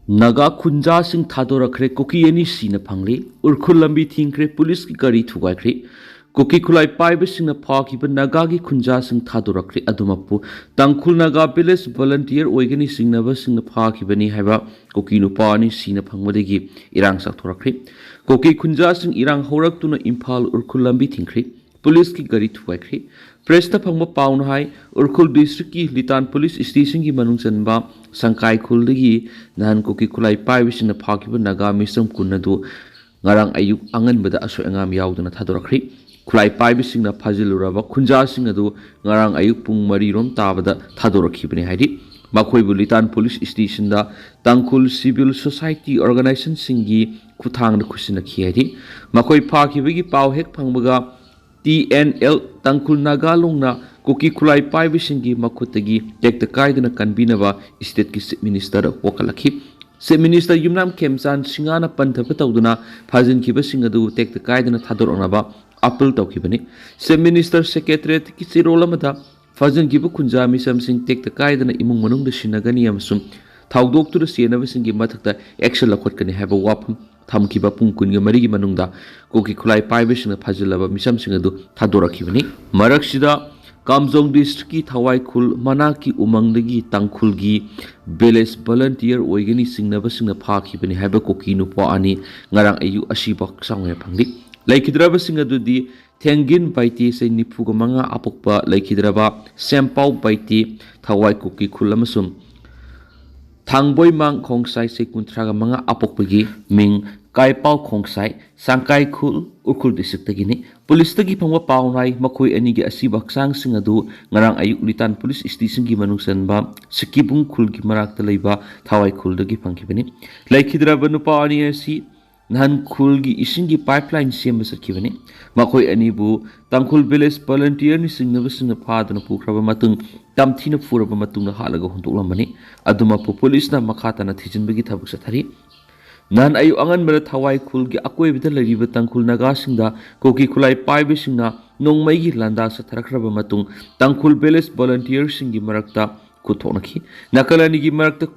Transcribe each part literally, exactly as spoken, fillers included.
ꯅꯥꯒꯥ ꯈꯨꯟꯖꯥꯁꯤꯡ ꯊꯥꯗꯣꯔꯛꯈ꯭ꯔꯦ, ꯀꯨꯀꯤ ꯑꯅꯤ ꯁꯤꯅ ꯐꯪꯂꯤ, ꯎꯔꯈꯨꯜ ꯂꯝꯕꯤ ꯊꯤꯡꯈ꯭ꯔꯦ, ꯄꯨꯂꯤꯁꯀꯤ ꯒꯥꯔꯤ ꯊꯨꯒꯥꯏꯈ꯭ꯔꯦ꯫ ꯀꯨꯀꯤ ꯈꯨꯠꯂꯥꯏ ꯄꯥꯏꯕꯁꯤꯡꯅ ꯐꯥꯈꯤꯕ ꯅꯥꯒꯥꯒꯤ ꯈꯨꯟꯖꯥꯁꯤꯡ ꯊꯥꯗꯣꯔꯛꯈ꯭ꯔꯦ꯫ ꯑꯗꯨꯃꯛꯄꯨ ꯇꯥꯡꯈꯨꯜ ꯅꯥꯒꯥ ꯚꯤꯂꯦꯖ ꯚꯣꯂꯟꯇꯤꯌꯔ ꯑꯣꯏꯒꯅꯤ ꯆꯤꯡꯅꯕꯁꯤꯡꯅ ꯐꯥꯈꯤꯕꯅꯤ ꯍꯥꯏꯕ ꯀꯨꯀꯤ ꯅꯨꯄꯥ ꯑꯅꯤ ꯁꯤꯅ ꯐꯪꯕꯗꯒꯤ ꯏꯔꯥꯡ ꯆꯥꯎꯊꯣꯔꯛꯈ꯭ꯔꯦ꯫ ꯀꯨꯀꯤ ꯈꯨꯟꯖꯥꯁꯤꯡ ꯏꯔꯥꯡ ꯍꯧꯔꯛꯇꯨꯅ ꯏꯝꯐꯥꯜ ꯎꯔꯈꯨꯜ ꯂꯝꯕꯤ ꯊꯤꯡꯈ꯭ꯔꯦ꯫ ꯄꯨꯂꯤꯁꯀꯤ ꯒꯥꯔꯤ ꯊꯨꯒꯥꯏꯈ꯭ꯔꯦ꯫ ꯄ꯭ꯔꯦꯁꯇ ꯐꯪꯕ ꯄꯥꯎꯅ ꯍꯥꯏ, ꯎꯔꯈꯨꯜ ꯗꯤꯁꯇ꯭ꯔꯤꯛꯀꯤ ꯂꯤꯇꯥꯟ ꯄꯨꯂꯤꯁ ꯁ꯭ꯇꯦꯁꯟꯒꯤ ꯃꯅꯨꯡ ꯆꯟꯕ ꯁꯪꯀꯥꯏ ꯈꯨꯜꯗꯒꯤ ꯅꯍꯥꯟ ꯀꯨꯀꯤ ꯈꯨꯠꯂꯥꯏ ꯄꯥꯏꯕꯁꯤꯡꯅ ꯐꯥꯈꯤꯕ ꯅꯥꯒꯥ ꯃꯤꯆꯝ ꯀꯨꯟ ꯑꯗꯨ ꯉꯔꯥꯡ ꯑꯌꯨꯛ ꯑꯉꯟꯕꯗ ꯑꯁꯣꯏ ꯑꯉꯥꯝ ꯌꯥꯎꯗꯅ ꯊꯥꯗꯣꯔꯛꯈ꯭ꯔꯦ꯫ ꯈꯨꯠꯂꯥꯏ ꯄꯥꯏꯕꯁꯤꯡꯅ ꯐꯥꯖꯤꯜꯂꯨꯔꯕ ꯈꯨꯟꯖꯥꯁꯤꯡ ꯑꯗꯨ ꯉꯔꯥꯡ ꯑꯌꯨꯛ ꯄꯨꯡ ꯃꯔꯤꯔꯣꯝ ꯇꯥꯕꯗ ꯊꯥꯗꯣꯔꯛꯈꯤꯕꯅꯤ ꯍꯥꯏꯔꯤ꯫ ꯃꯈꯣꯏꯕꯨ ꯂꯤꯇꯥꯟ ꯄꯨꯂꯤꯁ ꯁ꯭ꯇꯦꯁꯟꯗ ꯇꯥꯡꯈꯨꯜ ꯁꯤꯚꯤꯜ ꯁꯣꯁꯥꯏꯇꯤ ꯑꯣꯔꯒꯅꯥꯏꯖꯦꯁꯟꯁꯤꯡꯒꯤ ꯈꯨꯠꯊꯥꯡꯗ ꯈꯨꯠꯁꯤꯟꯅꯈꯤ ꯍꯥꯏꯔꯤ꯫ ꯃꯈꯣꯏ ꯐꯥꯈꯤꯕꯒꯤ ꯄꯥꯎ ꯍꯦꯛ ꯐꯪꯕꯒ ꯇꯤ ꯑꯦꯟ ꯑꯦꯜ ꯇꯥꯡꯈꯨꯜ ꯅꯥꯒꯥ ꯂꯣꯡꯅ ꯀꯨꯀꯤ ꯈꯨꯠꯂꯥꯏ ꯄꯥꯏꯕꯁꯤꯡꯒꯤ ꯃꯈꯨꯠꯇꯒꯤ ꯇꯦꯛꯇ ꯀꯥꯏꯗꯅ ꯀꯟꯕꯤꯅꯕ ꯁ꯭ꯇꯦꯠꯀꯤ ꯆꯤꯐ ꯃꯤꯅꯤꯁꯇꯔ ꯋꯥꯀꯠꯂꯛꯈꯤ꯫ ꯆꯤꯐ ꯃꯤꯅꯤꯁꯇꯔ ꯌꯨꯝꯅꯥꯝ ꯈꯦꯝꯆꯥꯟ ꯁꯤꯡꯍꯅ ꯄꯟꯊꯕ ꯇꯧꯗꯨꯅ ꯐꯥꯖꯤꯟꯈꯤꯕꯁꯤꯡ ꯑꯗꯨ ꯇꯦꯛꯇ ꯀꯥꯏꯗꯅ ꯊꯥꯗꯣꯔꯛꯅꯕ ꯑꯥꯄꯤꯜ ꯇꯧꯈꯤꯕꯅꯤ꯫ ꯆꯤꯐ ꯃꯤꯅꯤꯁꯇꯔ ꯁꯦꯀ꯭ꯔꯦꯇꯔꯤꯌꯦꯠꯀꯤ ꯆꯦꯔꯣꯜ ꯑꯃꯗ ꯐꯥꯖꯤꯟꯈꯤꯕ ꯈꯨꯟꯖꯥ ꯃꯤꯆꯝꯁꯤꯡ ꯇꯦꯛꯇ ꯀꯥꯏꯗꯅ ꯏꯃꯨꯡ ꯃꯅꯨꯡꯗ ꯁꯤꯟꯅꯒꯅꯤ ꯑꯃꯁꯨꯡ ꯊꯥꯎꯗꯣꯛꯇꯨꯅ ꯆꯦꯟꯅꯕꯁꯤꯡꯒꯤ ꯃꯊꯛꯇ ꯑꯦꯛꯁꯟ ꯂꯧꯈꯠꯀꯅꯤ ꯍꯥꯏꯕ ꯋꯥꯐꯝ ꯊꯝꯈꯤꯕ ꯄꯨꯡ ꯀꯨꯟꯒ ꯃꯔꯤꯒꯤ ꯃꯅꯨꯡꯗ ꯀꯨꯀꯤ ꯈꯨꯠꯂꯥꯏ ꯄꯥꯏꯕꯁꯤꯡꯅ ꯐꯥꯖꯤꯜꯂꯕ ꯃꯤꯆꯝꯁꯤꯡ ꯑꯗꯨ ꯊꯥꯗꯣꯔꯛꯈꯤꯕꯅꯤ꯫ ꯃꯔꯛꯁꯤꯗ ꯀꯥꯝꯖꯣꯡ ꯗꯤꯁꯇ꯭ꯔꯤꯛꯀꯤ ꯊꯋꯥꯏꯈꯨꯜ ꯃꯅꯥꯛꯀꯤ ꯎꯃꯪꯗꯒꯤ ꯇꯥꯡꯈꯨꯜꯒꯤ ꯚꯤꯂꯦꯖ ꯚꯣꯂꯟꯇꯤꯌꯔ ꯑꯣꯏꯒꯅꯤ ꯆꯤꯡꯅꯕꯁꯤꯡꯅ ꯐꯥꯈꯤꯕꯅꯤ ꯍꯥꯏꯕ ꯀꯨꯀꯤ ꯅꯨꯄꯥ ꯑꯅꯤ ꯉꯔꯥꯡ ꯑꯌꯨꯛ ꯑꯁꯤꯕ ꯍꯛꯆꯥꯡ ꯑꯣꯏꯅ ꯐꯪꯂꯤ꯫ ꯂꯩꯈꯤꯗ꯭ꯔꯕꯁꯤꯡ ꯑꯗꯨꯗꯤ ꯊꯦꯡꯒꯤꯟ ꯕꯥꯏꯇꯦ, ꯆꯍꯤ ꯅꯤꯐꯨꯒ ꯃꯉꯥ ꯑꯄꯣꯛꯄ ꯂꯩꯈꯤꯗ꯭ꯔꯕ ꯁꯦꯝꯄꯥꯎ ꯕꯥꯏꯇꯦ, ꯊꯋꯥꯏ ꯀꯨꯀꯤ ꯈꯨꯜ ꯑꯃꯁꯨꯡ ꯊꯥꯡꯕꯣꯏꯃꯥꯡ ꯈꯣꯡꯁꯥꯏ, ꯆꯍꯤ ꯀꯨꯟꯊ꯭ꯔꯥꯒ ꯃꯉꯥ ꯑꯄꯣꯛꯄꯒꯤ ꯃꯤꯡ ꯀꯥꯏꯄꯥꯎ ꯈꯣꯡꯁꯥꯏ, ꯁꯥꯡꯀꯥꯏ ꯈꯨꯜ, ꯎꯈ꯭ꯔꯨꯜ ꯗꯤꯁꯇ꯭ꯔꯤꯛꯇꯒꯤꯅꯤ꯫ ꯄꯨꯂꯤꯁꯇꯒꯤ ꯐꯪꯕ ꯄꯥꯎꯅ ꯍꯥꯏ, ꯃꯈꯣꯏ ꯑꯅꯤꯒꯤ ꯑꯁꯤꯕ ꯍꯛꯆꯥꯡꯁꯤꯡ ꯑꯗꯨ ꯉꯔꯥꯡ ꯑꯌꯨꯛ ꯂꯤꯇꯥꯟ ꯄꯨꯂꯤꯁ ꯁ꯭ꯇꯦꯁꯟꯒꯤ ꯃꯅꯨꯡ ꯆꯟꯕ ꯁꯤꯀꯤꯕꯨꯡ ꯈꯨꯜꯒꯤ ꯃꯅꯥꯛꯇ ꯂꯩꯕ ꯊꯋꯥꯏ ꯈꯨꯜꯗꯒꯤ ꯐꯪꯈꯤꯕꯅꯤ꯫ ꯂꯩꯈꯤꯗ꯭ꯔꯕ ꯅꯨꯄꯥ ꯑꯅꯤ ꯑꯁꯤ ꯅꯍꯥꯟ ꯈꯨꯜꯒꯤ ꯏꯁꯤꯡꯒꯤ ꯄꯥꯏꯞꯂꯥꯏꯟ ꯁꯦꯝꯕ ꯆꯠꯈꯤꯕꯅꯤ꯫ ꯃꯈꯣꯏ ꯑꯅꯤꯕꯨ ꯇꯥꯡꯈꯨꯜ ꯚꯤꯂꯦꯖ ꯚꯣꯂꯟꯇꯤꯌꯔꯅ ꯆꯤꯡꯅꯕꯁꯤꯡꯅ ꯐꯥꯗꯨꯅ ꯄꯨꯈ꯭ꯔꯕ ꯃꯇꯨꯡ ꯇꯝꯊꯤꯅ ꯐꯨꯔꯕ ꯃꯇꯨꯡꯗ ꯍꯥꯠꯂꯒ ꯍꯨꯟꯗꯣꯛꯂꯝꯕꯅꯤ꯫ ꯑꯗꯨꯃꯛꯄꯨ ꯄꯨꯂꯤꯁꯅ ꯃꯈꯥ ꯇꯥꯅ ꯊꯤꯖꯤꯟꯕꯒꯤ ꯊꯕꯛ ꯆꯠꯊꯔꯤ꯫ ꯅꯍꯥꯟ ꯑꯌꯨꯛ ꯑꯉꯟꯕꯗ ꯊꯋꯥꯏ ꯈꯨꯜꯒꯤ ꯑꯀꯣꯏꯕꯗ ꯂꯩꯔꯤꯕ ꯇꯥꯡꯈꯨꯜ ꯅꯥꯒꯥꯁꯤꯡꯗ ꯀꯨꯀꯤ ꯈꯨꯠꯂꯥꯏ ꯄꯥꯏꯕꯁꯤꯡꯅ ꯅꯣꯡꯃꯩꯒꯤ ꯂꯥꯟꯗꯥ ꯆꯠꯊꯔꯛꯈ꯭ꯔꯕ ꯃꯇꯨꯡ ꯇꯥꯡꯈꯨꯜ ꯚꯤꯂꯦꯖ ꯚꯣꯂꯟꯇꯤꯌꯔꯁꯤꯡꯒꯤ ꯃꯔꯛꯇ ꯈꯨꯠ ꯊꯣꯛꯅꯈꯤ꯫ ꯅꯥꯀꯜ ꯑꯅꯤꯒꯤ ꯃꯔꯛꯇ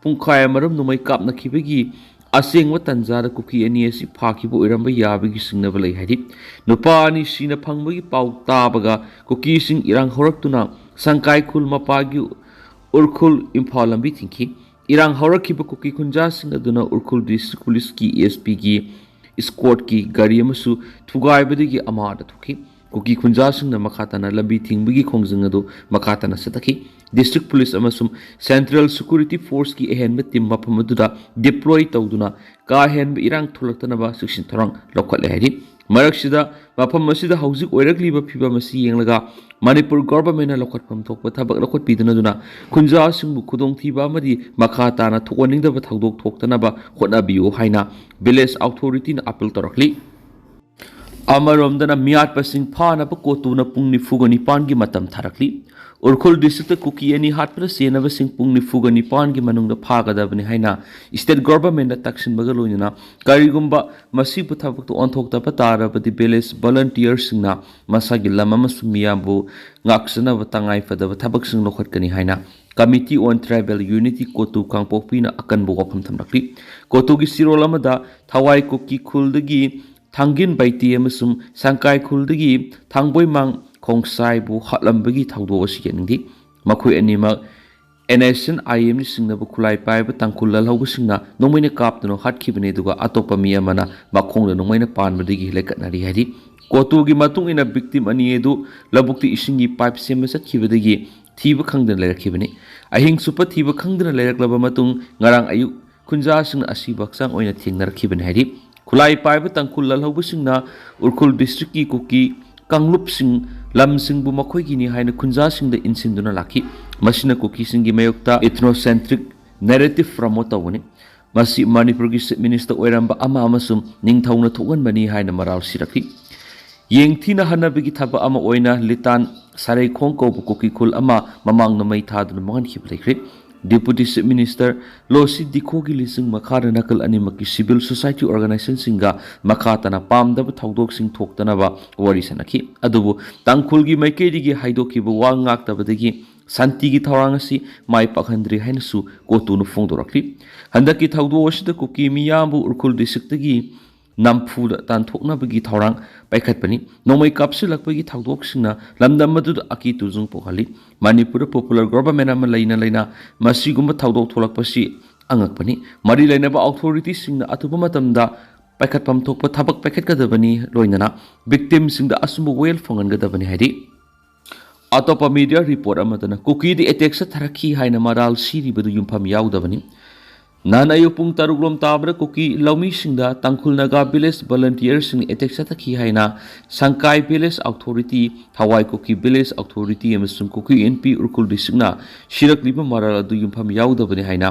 ꯄꯨꯡꯈꯥꯏ ꯑꯃꯔꯣꯝ ꯅꯣꯡꯃꯩ ꯀꯥꯞꯅꯈꯤꯕꯒꯤ ꯑꯁꯦꯡꯕ ꯇꯥꯟꯖꯥꯗ ꯀꯨꯀꯤ ꯑꯅꯤ ꯑꯁꯤ ꯐꯥꯈꯤꯕ ꯑꯣꯏꯔꯝꯕ ꯌꯥꯕꯒꯤ ꯆꯤꯡꯅꯕ ꯂꯩ ꯍꯥꯏꯔꯤ꯫ ꯅꯨꯄꯥ ꯑꯅꯤ ꯁꯤꯅ ꯐꯪꯕꯒꯤ ꯄꯥꯎ ꯇꯥꯕꯒ ꯀꯨꯀꯤꯁꯤꯡ ꯏꯔꯥꯡ ꯍꯧꯔꯛꯇꯨꯅ ꯁꯪꯀꯥꯏ ꯈꯨꯜ ꯃꯄꯥꯒꯤ ꯎꯔꯈꯨꯜ ꯏꯝꯐꯥꯜ ꯂꯝꯕꯤ ꯊꯤꯡꯈꯤ꯫ ꯏꯔꯥꯡ ꯍꯧꯔꯛꯈꯤꯕ ꯀꯨꯀꯤ ꯈꯨꯟꯖꯥꯁꯤꯡ ꯑꯗꯨꯅ ꯎꯔꯈꯨꯜ ꯗꯤꯁꯇ꯭ꯔꯤꯛ ꯄꯨꯂꯤꯁꯀꯤ ꯑꯦ ꯑꯦꯁ ꯄꯤꯒꯤ ꯏꯁꯀꯣꯔꯠꯀꯤ ꯒꯥꯔꯤ ꯑꯃꯁꯨ ꯊꯨꯒꯥꯏꯕꯗꯒꯤ ꯑꯃꯥꯗ ꯊꯣꯛꯈꯤ꯫ ꯀꯨꯀꯤ ꯈꯨꯟꯖꯥꯁꯤꯡꯅ ꯃꯈꯥ ꯇꯥꯅ ꯂꯝꯕꯤ ꯊꯤꯡꯕꯒꯤ ꯈꯣꯡꯖꯪ ꯑꯗꯨ ꯃꯈꯥ ꯇꯥꯅ ꯆꯠꯊꯈꯤ꯫ ꯗꯤꯁꯇ꯭ꯔꯤꯛ ꯄꯨꯂꯤꯁ ꯑꯃꯁꯨꯡ ꯁꯦꯟꯇ꯭ꯔꯦꯜ ꯁꯦꯀ꯭ꯌꯨꯔꯤꯇꯤ ꯐꯣꯔꯁꯀꯤ ꯑꯍꯦꯟꯕ ꯇꯤꯝ ꯃꯐꯝ ꯑꯗꯨꯗ ꯗꯤꯄ꯭ꯂꯣꯏ ꯇꯧꯗꯨꯅ ꯀꯥ ꯍꯦꯟꯕ ꯏꯔꯥꯡ ꯊꯣꯛꯂꯛꯇꯅꯕ ꯆꯦꯛꯁꯤꯟ ꯊꯧꯔꯥꯡ ꯂꯧꯈꯠꯂꯦ ꯍꯥꯏꯔꯤ꯫ ꯃꯔꯛꯁꯤꯗ ꯃꯐꯝ ꯑꯁꯤꯗ ꯍꯧꯖꯤꯛ ꯑꯣꯏꯔꯛꯂꯤꯕ ꯐꯤꯕꯝ ꯑꯁꯤ ꯌꯦꯡꯂꯒ ꯃꯅꯤꯄꯨꯔ ꯒꯣꯚꯔꯟꯃꯦꯟꯠꯅ ꯂꯧꯈꯠꯐꯝ ꯊꯣꯛꯄ ꯊꯕꯛ ꯂꯧꯈꯠꯄꯤꯗꯨꯅ ꯈꯨꯟꯖꯥꯁꯤꯡꯕꯨ ꯈꯨꯗꯣꯡꯊꯤꯕ ꯑꯃꯗꯤ ꯃꯈꯥ ꯇꯥꯅ ꯊꯣꯛꯍꯟꯅꯤꯡꯗꯕ ꯊꯧꯗꯣꯛ ꯊꯣꯛꯇꯅꯕ ꯍꯣꯠꯅꯕꯤꯌꯨ ꯍꯥꯏꯅ ꯚꯤꯂꯦꯖ ꯑꯣꯊꯣꯔꯤꯇꯤꯅ ꯑꯥꯄꯤꯜ ꯇꯧꯔꯛꯂꯤ꯫ ꯑꯃꯔꯣꯝꯗꯅ ꯃꯤꯌꯥꯠꯄꯁꯤꯡ ꯐꯥꯅꯕ ꯀꯣꯇꯨꯅ ꯄꯨꯡ ꯅꯤꯐꯨꯒ ꯅꯤꯄꯥꯟꯒꯤ ꯃꯇꯝ ꯊꯥꯔꯛꯂꯤ꯫ ꯎꯔꯈꯨꯜ ꯗꯤꯁꯇ꯭ꯔꯤꯛꯇ ꯀꯨꯀꯤ ꯑꯅꯤ ꯍꯥꯠꯄꯗ ꯆꯦꯟꯅꯕꯁꯤꯡ ꯄꯨꯡ ꯅꯤꯐꯨꯒ ꯅꯤꯄꯥꯟꯒꯤ ꯃꯅꯨꯡꯗ ꯐꯥꯒꯗꯕꯅꯤ ꯍꯥꯏꯅ ꯏꯁꯇꯦꯠ ꯒꯣꯚꯔꯟꯃꯦꯟꯠꯅ ꯇꯛꯁꯤꯟꯕꯒ ꯂꯣꯏꯅꯅ ꯀꯔꯤꯒꯨꯝꯕ ꯃꯁꯤꯕꯨ ꯊꯕꯛꯇ ꯑꯣꯟꯊꯣꯛꯇꯕ ꯇꯥꯔꯕꯗꯤ ꯚꯤꯂꯦꯖ ꯚꯣꯂꯨꯟꯇꯤꯌꯔꯁꯤꯡꯅ ꯃꯁꯥꯒꯤ ꯂꯝ ꯑꯃꯁꯨꯡ ꯃꯤꯌꯥꯝꯕꯨ ꯉꯥꯛꯆꯅꯕ ꯇꯉꯥꯏ ꯐꯗꯕ ꯊꯕꯛꯁꯤꯡ ꯂꯧꯈꯠꯀꯅꯤ ꯍꯥꯏꯅ Committee on Tribal Unity ꯀꯣꯇꯨ ꯀꯥꯡꯄꯣꯛꯄꯤꯅ ꯑꯀꯟꯕ ꯋꯥꯐꯝ ꯊꯝꯂꯛꯂꯤ꯫ ꯀꯣꯇꯨꯒꯤ ꯆꯦꯔꯣꯜ ꯑꯃꯗ ꯊꯋꯥꯏ ꯀꯨꯀꯤ ꯈꯨꯜꯗꯒꯤ ꯊꯥꯡꯒꯤꯟ ꯕꯩꯇꯤ ꯑꯃꯁꯨꯡ ꯁꯪꯀꯥꯏ ꯈꯨꯜꯗꯒꯤ ꯊꯥꯡꯕꯣꯏꯃꯥꯡ ꯈꯣꯡꯁꯥꯏꯕꯨ ꯍꯥꯠꯂꯝꯕꯒꯤ ꯊꯧꯗꯣꯛ ꯑꯁꯤ ꯌꯦꯡꯅꯤꯡꯗꯦ꯫ ꯃꯈꯣꯏ ꯑꯅꯤꯃꯛ ꯑꯦꯟ ꯑꯦꯁ ꯑꯦꯟ ꯑꯥꯏ ꯑꯦꯝꯅ ꯆꯤꯡꯅꯕ ꯈꯨꯠꯂꯥꯏ ꯄꯥꯏꯕ ꯇꯥꯡꯈꯨꯜ ꯂꯜꯍꯧꯕꯁꯤꯡꯅ ꯅꯣꯡꯃꯩꯅ ꯀꯥꯞꯇꯨꯅ ꯍꯥꯠꯈꯤꯕꯅꯤ, ꯑꯗꯨꯒ ꯑꯇꯣꯞꯄ ꯃꯤ ꯑꯃꯅ ꯃꯈꯣꯡꯗ ꯅꯣꯡꯃꯩꯅ ꯄꯥꯟꯕꯗꯒꯤ ꯂꯩꯀꯠꯅꯔꯤ ꯍꯥꯏꯔꯤ꯫ ꯀꯣꯇꯨꯒꯤ ꯃꯇꯨꯡ ꯏꯟꯅ ꯚꯤꯛꯇꯤꯝ ꯑꯅꯤ ꯑꯗꯨ ꯂꯧꯕꯨꯛꯇ ꯏꯁꯤꯡꯒꯤ ꯄꯥꯏꯞ ꯁꯦꯝꯕ ꯆꯠꯈꯤꯕꯗꯒꯤ ꯊꯤꯕ ꯈꯪꯗꯅ ꯂꯩꯔꯛꯈꯤꯕꯅꯤ꯫ ꯑꯍꯤꯡ ꯆꯨꯞꯄ ꯊꯤꯕ ꯈꯪꯗꯅ ꯂꯩꯔꯛꯂꯕ ꯃꯇꯨꯡ ꯉꯔꯥꯡ ꯑꯌꯨꯛ ꯈꯨꯟꯖꯥꯁꯤꯡꯅ ꯑꯁꯤꯕ ꯍꯛꯆꯥꯡ ꯑꯣꯏꯅ ꯊꯦꯡꯅꯔꯛꯈꯤꯕꯅꯤ ꯍꯥꯏꯔꯤ꯫ ꯈꯨꯠꯂꯥꯏ ꯄꯥꯏꯕ ꯇꯥꯡꯈꯨꯜ ꯂꯜꯍꯧꯕꯁꯤꯡꯅ ꯎꯔꯈꯨꯜ ꯗꯤꯁꯇ꯭ꯔꯤꯛꯀꯤ ꯀꯨꯀꯤ ꯀꯥꯡꯂꯨꯞꯁꯤꯡ ꯂꯝꯁꯤꯡꯕꯨ ꯃꯈꯣꯏꯒꯤꯅꯤ ꯍꯥꯏꯅ ꯈꯨꯟꯖꯥꯁꯤꯡꯗ ꯏꯟꯁꯤꯟꯗꯨꯅ ꯂꯥꯛꯈꯤ꯫ ꯃꯁꯤꯅ ꯀꯨꯀꯤꯁꯤꯡꯒꯤ ꯃꯥꯌꯣꯛꯇ ethnocentric narrative promote ꯇꯧꯕꯅꯤ꯫ ꯃꯁꯤ ꯃꯅꯤꯄꯨꯔꯒꯤ ꯆꯤꯐ ꯃꯤꯅꯤꯁꯇꯔ ꯑꯣꯏꯔꯝꯕ ꯑꯃ ꯑꯃꯁꯨꯡ ꯅꯤꯡꯊꯧꯅ ꯊꯣꯛꯍꯟꯕꯅꯤ ꯍꯥꯏꯅ ꯃꯔꯥꯜ ꯁꯤꯔꯛꯈꯤ꯫ ꯌꯦꯡꯊꯤꯅꯍꯟꯅꯕꯒꯤ ꯊꯕꯛ ꯑꯃ ꯑꯣꯏꯅ ꯂꯤꯇꯥꯟ ꯁꯥꯔꯩꯈꯣꯡ ꯀꯧꯕ ꯀꯨꯀꯤ ꯈꯨꯜ ꯑꯃ ꯃꯃꯥꯡꯗ ꯃꯩ ꯊꯥꯗꯨꯅ ꯃꯥꯡꯍꯟꯈꯤꯕ ꯂꯩꯈ꯭ꯔꯦ꯫ ꯗꯤꯄꯨꯇꯤ ꯆꯤꯐ ꯃꯤꯅꯤꯁꯇꯔ ꯂꯣꯁꯤ ꯗꯤꯈꯣꯒꯤ ꯂꯤꯆꯤꯡ ꯃꯈꯥꯗ ꯅꯥꯀꯜ ꯑꯅꯤꯃꯛꯀꯤ ꯁꯤꯚꯤꯜ ꯁꯣꯁꯥꯏꯇꯤ ꯑꯣꯔꯒꯅꯥꯏꯖꯦꯁꯟꯁꯤꯡꯒ ꯃꯈꯥ ꯇꯥꯅ ꯄꯥꯝꯗꯕ ꯊꯧꯗꯣꯛꯁꯤꯡ ꯊꯣꯛꯇꯅꯕ ꯋꯥꯔꯤ ꯁꯥꯅꯈꯤ꯫ ꯑꯗꯨꯕꯨ ꯇꯥꯡꯈꯨꯜꯒꯤ ꯃꯥꯏꯀꯩꯗꯒꯤ ꯍꯥꯏꯗꯣꯛꯈꯤꯕ ꯋꯥ ꯉꯥꯛꯇꯕꯗꯒꯤ ꯁꯥꯟꯇꯤꯒꯤ ꯊꯧꯔꯥꯡ ꯑꯁꯤ ꯃꯥꯏ ꯄꯥꯛꯍꯟꯗ꯭ꯔꯤ ꯍꯥꯏꯅꯁꯨ ꯀꯣꯇꯨꯅ ꯐꯣꯡꯗꯣꯔꯛꯂꯤ꯫ ꯍꯟꯗꯛꯀꯤ ꯊꯧꯗꯣꯛ ꯑꯁꯤꯗ ꯀꯨꯀꯤ ꯃꯤꯌꯥꯝꯕꯨ ꯎꯈ꯭ꯔꯨꯜ ꯗꯤꯁꯇ꯭ꯔꯤꯛꯇꯒꯤ ꯅꯝꯐꯨꯗ ꯇꯥꯟꯊꯣꯛꯅꯕꯒꯤ ꯊꯧꯔꯥꯡ ꯄꯥꯏꯈꯠꯄꯅꯤ꯫ ꯅꯣꯡꯃꯩ ꯀꯥꯞꯁꯤꯜꯂꯛꯄꯒꯤ ꯊꯧꯗꯣꯛꯁꯤꯡꯅ ꯂꯝꯗꯝ ꯑꯗꯨꯗ ꯑꯀꯤ ꯇꯨꯖꯨꯡ ꯄꯣꯛꯍꯜꯂꯤ꯫ ꯃꯅꯤꯄꯨꯔꯗ popular government ꯑꯃ ꯂꯩꯅ ꯂꯩꯅ ꯃꯁꯤꯒꯨꯝꯕ ꯊꯧꯗꯣꯛ ꯊꯣꯛꯂꯛꯄꯁꯤ ꯑꯉꯛꯄꯅꯤ꯫ ꯃꯔꯤ ꯂꯩꯅꯕ ꯑꯣꯊꯣꯔꯤꯇꯤꯁꯤꯡꯅ ꯑꯊꯨꯕ ꯃꯇꯝꯗ ꯄꯥꯏꯈꯠꯐꯝ ꯊꯣꯛꯄ ꯊꯕꯛ ꯄꯥꯏꯈꯠꯀꯗꯕꯅꯤ, ꯂꯣꯏꯅꯅ ꯚꯤꯛꯇꯤꯝꯁꯤꯡꯗ ꯑꯆꯨꯝꯕ ꯋꯥꯌꯦꯜ ꯐꯪꯍꯟꯒꯗꯕꯅꯤ ꯍꯥꯏꯔꯤ꯫ ꯑꯇꯣꯞꯄ ꯃꯤꯗꯤꯌꯥ ꯔꯤꯄꯣꯔꯠ ꯑꯃꯗꯅ ꯀꯨꯀꯤꯗ ꯑꯦꯇꯦꯛ ꯆꯠꯊꯔꯛꯈꯤ ꯍꯥꯏꯅ ꯃꯔꯥꯜ ꯁꯤꯔꯤꯕꯗꯨ ꯌꯨꯝꯐꯝ ꯌꯥꯎꯗꯕꯅꯤ꯫ ꯅꯍꯥꯟ ꯑꯌꯨꯛ ꯄꯨꯡ ꯇꯔꯨꯛ ꯂꯣꯝ ꯇꯥꯕꯗ ꯀꯨꯀꯤ ꯂꯧꯃꯤꯁꯤꯡꯗ ꯇꯥꯡꯈꯨꯜ ꯅꯥꯒꯥ ꯚꯤꯂꯦꯖ ꯚꯣꯂꯟꯇꯤꯌꯔꯁꯤꯡ ꯑꯦꯇꯦꯛ ꯆꯠꯊꯈꯤ ꯍꯥꯏꯅ ꯁꯪꯀꯥꯏ ꯚꯤꯂꯦꯖ ꯑꯣꯊꯣꯔꯤꯇꯤ, ꯊꯋꯥꯏ ꯀꯨꯀꯤ ꯚꯤꯂꯦꯖ ꯑꯣꯊꯣꯔꯤꯇꯤ ꯑꯃꯁꯨꯡ ꯀꯨꯀꯤ ꯑꯦꯟ ꯄꯤ ꯎꯈ꯭ꯔꯨꯜ ꯗꯤꯁꯇ꯭ꯔꯤꯛꯅ ꯁꯤꯔꯛꯂꯤꯕ ꯃꯔꯥꯜ ꯑꯗꯨ ꯌꯨꯝꯐꯝ ꯌꯥꯎꯗꯕꯅꯤ ꯍꯥꯏꯅ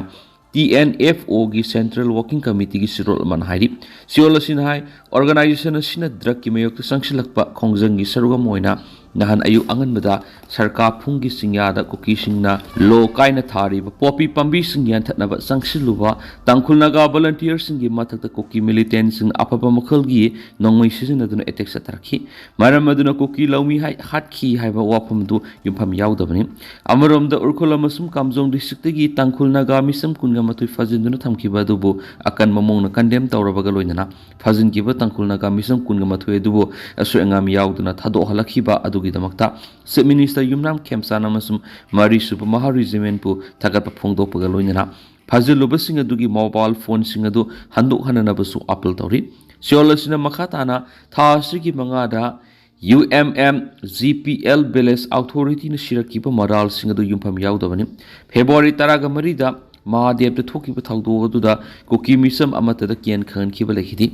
ꯇꯤ ꯑꯦꯟ ꯑꯦꯐ ꯑꯣꯒꯤ ꯁꯦꯟꯇ꯭ꯔꯦꯜ ꯋꯥꯔꯀꯤꯡ ꯀꯃꯤꯇꯤꯒꯤ ꯁꯤꯔꯣꯜ ꯑꯃꯅ ꯍꯥꯏꯔꯤ꯫ ꯁꯤꯔꯣꯜ ꯑꯁꯤꯅ ꯍꯥꯏ, ꯑꯣꯔꯒꯅꯥꯏꯖꯦꯁꯟ ꯑꯁꯤꯅ ꯗ꯭ꯔꯒꯀꯤ ꯃꯥꯌꯣꯛꯇ ꯆꯪꯁꯤꯜꯂꯛꯄ ꯈꯣꯡꯖꯪꯒꯤ ꯁꯔꯨꯛ ꯑꯃ ꯑꯣꯏꯅ ꯅꯍꯥꯟ ꯑꯌꯨꯛ ꯑꯉꯟꯕꯗ ꯁꯔꯀꯥ ꯐꯨꯡꯒꯤ ꯆꯤꯡꯌꯥꯗ ꯀꯨꯀꯤꯁꯤꯡꯅ ꯂꯣ ꯀꯥꯏꯅ ꯊꯥꯔꯤꯕ ꯄꯣꯄꯤ ꯄꯥꯝꯕꯤꯁꯤꯡ ꯌꯥꯟꯊꯠꯅꯕ ꯆꯪꯁꯤꯜꯂꯨꯕ ꯇꯥꯡꯈꯨꯜ ꯅꯥꯒꯥ ꯚꯣꯂꯟꯇꯤꯌꯔꯁꯤꯡꯒꯤ ꯃꯊꯛꯇ ꯀꯨꯀꯤ ꯃꯤꯂꯤꯇꯦꯟꯁꯤꯡꯅ ꯑꯐꯕ ꯃꯈꯜꯒꯤ ꯅꯣꯡꯃꯩ ꯁꯤꯖꯤꯟꯅꯗꯨꯅ ꯑꯦꯇꯦꯛ ꯆꯠꯊꯔꯛꯈꯤ꯫ ꯃꯔꯝ ꯑꯗꯨꯅ ꯀꯨꯀꯤ ꯂꯧꯃꯤ ꯍꯥꯏ-, ꯍꯥꯠꯈꯤ ꯍꯥꯏꯕ ꯋꯥꯐꯝꯗꯨ ꯌꯨꯝꯐꯝ ꯌꯥꯎꯗꯕꯅꯤ꯫ ꯑꯃꯔꯣꯝꯗ ꯎꯈ꯭ꯔꯨꯜ ꯑꯃꯁꯨꯡ ꯀꯥꯝꯖꯣꯡ ꯗꯤꯁꯇ꯭ꯔꯤꯛꯇꯒꯤ ꯇꯥꯡꯈꯨꯜ ꯅꯥꯒꯥ ꯃꯤꯁꯝ ꯀꯨꯟꯒ ꯃꯥꯊꯣꯏ ꯐꯥꯖꯤꯟꯗꯨꯅ ꯊꯝꯈꯤꯕ ꯑꯗꯨꯕꯨ ꯑꯀꯟꯕ ꯃꯑꯣꯡꯗ ꯀꯟꯗꯦꯝ ꯇꯧꯔꯕꯒ ꯂꯣꯏꯅꯅ ꯐꯥꯖꯤꯟꯈꯤꯕ ꯇꯥꯡꯈꯨꯜ ꯅꯥꯒꯥ ꯃꯤꯁꯝ ꯀꯨꯟꯒ ꯃꯥꯊꯣꯏ ꯑꯗꯨꯕꯨ ꯑꯁꯣꯏ ꯑꯉꯥꯝ ꯌꯥꯎꯗꯅ ꯊꯥꯗꯣꯛꯍꯜꯂꯛꯈꯤꯕ ꯑꯗꯨꯒꯤꯗꯃꯛꯇ ꯆꯤꯐ ꯃꯤꯅꯤꯁꯇꯔ ꯌꯨꯝꯅꯥꯝ ꯈꯦꯝꯆꯥꯟ ꯑꯃꯁꯨꯡ ꯃꯔꯤꯁꯨꯕ ꯃꯍꯥ ꯔꯤꯖꯤꯃꯦꯟꯕꯨ ꯊꯥꯒꯠꯄ ꯐꯣꯡꯗꯣꯛꯄꯒ ꯂꯣꯏꯅꯅ ꯐꯥꯖꯤꯜꯂꯨꯕꯁꯤꯡ ꯑꯗꯨꯒꯤ ꯃꯣꯕꯥꯏꯜ ꯐꯣꯟꯁꯤꯡ ꯑꯗꯨ ꯍꯟꯗꯣꯛꯍꯟꯅꯅꯕꯁꯨ ꯑꯥꯄꯤꯜ ꯇꯧꯔꯤ꯫ ꯁꯤꯑꯣꯜ ꯑꯁꯤꯅ ꯃꯈꯥ ꯇꯥꯅ ꯊꯥ ꯑꯁꯤꯒꯤ ꯃꯉꯥꯗ U M M G P L village ꯑꯣꯊꯣꯔꯤꯇꯤꯅ ꯁꯤꯔꯛꯈꯤꯕ ꯃꯔꯥꯜꯁꯤꯡ ꯑꯗꯨ ꯌꯨꯝꯐꯝ ꯌꯥꯎꯗꯕꯅꯤ꯫ ꯐꯦꯕ꯭ꯔꯨꯋꯥꯔꯤ ꯇꯔꯥꯒ ꯃꯔꯤꯗ ꯃꯍꯥꯗꯦꯕꯇ ꯊꯣꯛꯈꯤꯕ ꯊꯧꯗꯣꯛ ꯑꯗꯨꯗ ꯀꯨꯀꯤ ꯃꯤꯁꯝ ꯑꯃꯠꯇꯗ ꯀꯤꯍꯟ ꯈꯪꯍꯟꯈꯤꯕ ꯂꯩꯈꯤꯗꯦ꯫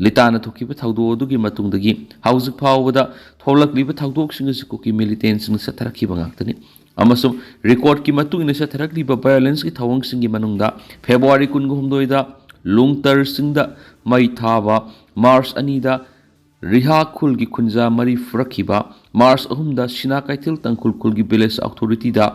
ꯂꯤꯇꯥꯅ ꯊꯣꯛꯈꯤꯕ ꯊꯧꯗꯣꯛ ꯑꯗꯨꯒꯤ ꯃꯇꯨꯡꯗꯒꯤ ꯍꯧꯖꯤꯛ ꯐꯥꯎꯕꯗ ꯊꯣꯛꯂꯛꯂꯤꯕ ꯊꯧꯗꯣꯛꯁꯤꯡ ꯑꯁꯤ ꯀꯨꯀꯤ ꯃꯤꯂꯤꯇꯦꯟꯁꯤꯡꯅ ꯆꯠꯊꯔꯛꯈꯤꯕ ꯉꯥꯛꯇꯅꯤ꯫ ꯑꯃꯁꯨꯡ ꯔꯦꯀꯣꯔꯗꯀꯤ ꯃꯇꯨꯡ ꯏꯟꯅ ꯆꯠꯊꯔꯛꯂꯤꯕ ꯚꯥꯏꯑꯣꯂꯦꯟꯁꯀꯤ ꯊꯧꯑꯣꯡꯁꯤꯡꯒꯤ ꯃꯅꯨꯡꯗ ꯐꯦꯕ꯭ꯔꯨꯋꯥꯔꯤ ꯀꯨꯟꯒ ꯍꯨꯝꯗꯣꯏꯗ ꯂꯨꯡꯇꯔꯁꯤꯡꯗ ꯃꯩ ꯊꯥꯕ, ꯃꯥꯔꯆ ꯑꯅꯤꯗ ꯔꯤꯍꯥ ꯈꯨꯜꯒꯤ ꯈꯨꯟꯖꯥ ꯃꯔꯤ ꯐꯨꯔꯛꯈꯤꯕ, ꯃꯥꯔꯆ ꯑꯍꯨꯝꯗ ꯁꯤꯅꯥ ꯀꯩꯊꯦꯜ ꯇꯥꯡꯈꯨꯜ ꯈꯨꯜꯒꯤ ꯚꯤꯂꯦꯖ ꯑꯣꯊꯣꯔꯤꯇꯤꯗ